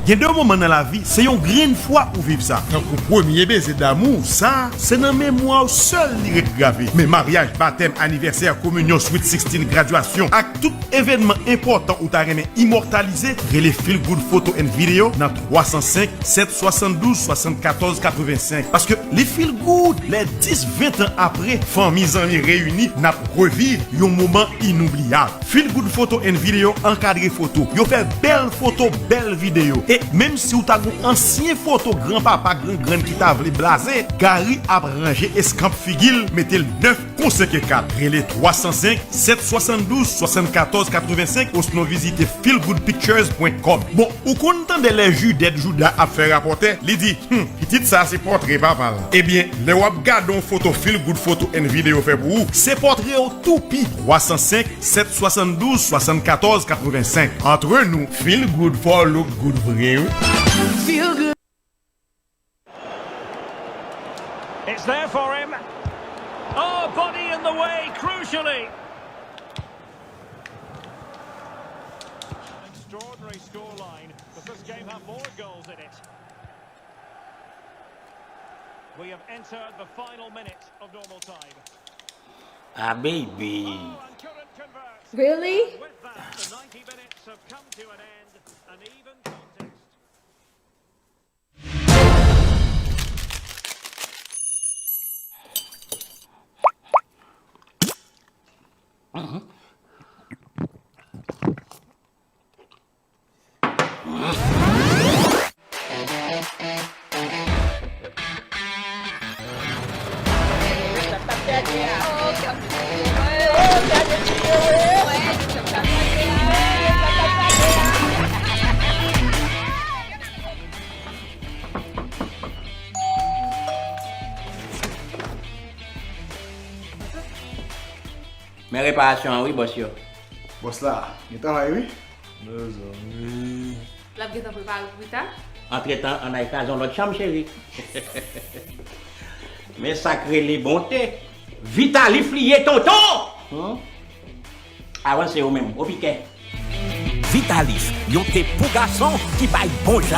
Gen de moman nan lavi, se yon grenn fwa ou viv sa. Tankou premye beze damou, sa, se nan memwa w sèl li ret grave. Men maryaj, batèm, anivèsè, kominyon, Sweet Sixteen, gradiyasyon, ak tout evènman enpòtan ou ta renmen imòtalize, rele Feel Good Photo and Video nan twa san senk, sèt swasanndouz, swasannkatòz, katrevensenk. Paske li feel good lè dis, ven tan apre, fanmi, zanmi reyini, n ap reviv yon moman inoubliyab. Feel Good Photo and Video ankadre foto. Yo fè bèl foto, bèl videyo. E Menm si w ta gon ansyen foto granpapa, grangrann ki ta vle blaze, Gary ap ranje eskanp figi l, mete l nèf kon senk e kat. Rele twa san senk, sèt swasanndouz, swasannkatòz, katrevensenk, osnon vizite feel good pictures pwen kòm. Bon, ou konn tande lè Judèt Jouda ap fè rapòtè, li di, hmm, pitit sa se pòtre papa l. Ebyen, lè w ap gade yon foto feel good photo and video fè pou ou, se pòtre w tou pi. Twa san senk, sèt swasanndouz, swasannkatòz, katrevensenk. Antre nou, feel good for look good vre, wi. It's there for him. Oh, body in the way, crucially. Extraordinary scoreline. Does this game have more goals in it? We have entered the final minute of normal time. Ah, baby. Oh, and couldn't convert. Really? And with that, the ninety minutes have come to an end. An even contest. Men reparasyon an wi bòs yo. Bòs la gen travay wi. Mezanmi. L ap gentan prepare pou pita. Antretan, ann al kraze yon lòt chanm, cheri. Men sa k rele bonte. Vitalif li ye, tonton! Hmm? Avanse ou menm, o pikè. Vitalif, yon te pou gason ki bay bon jan.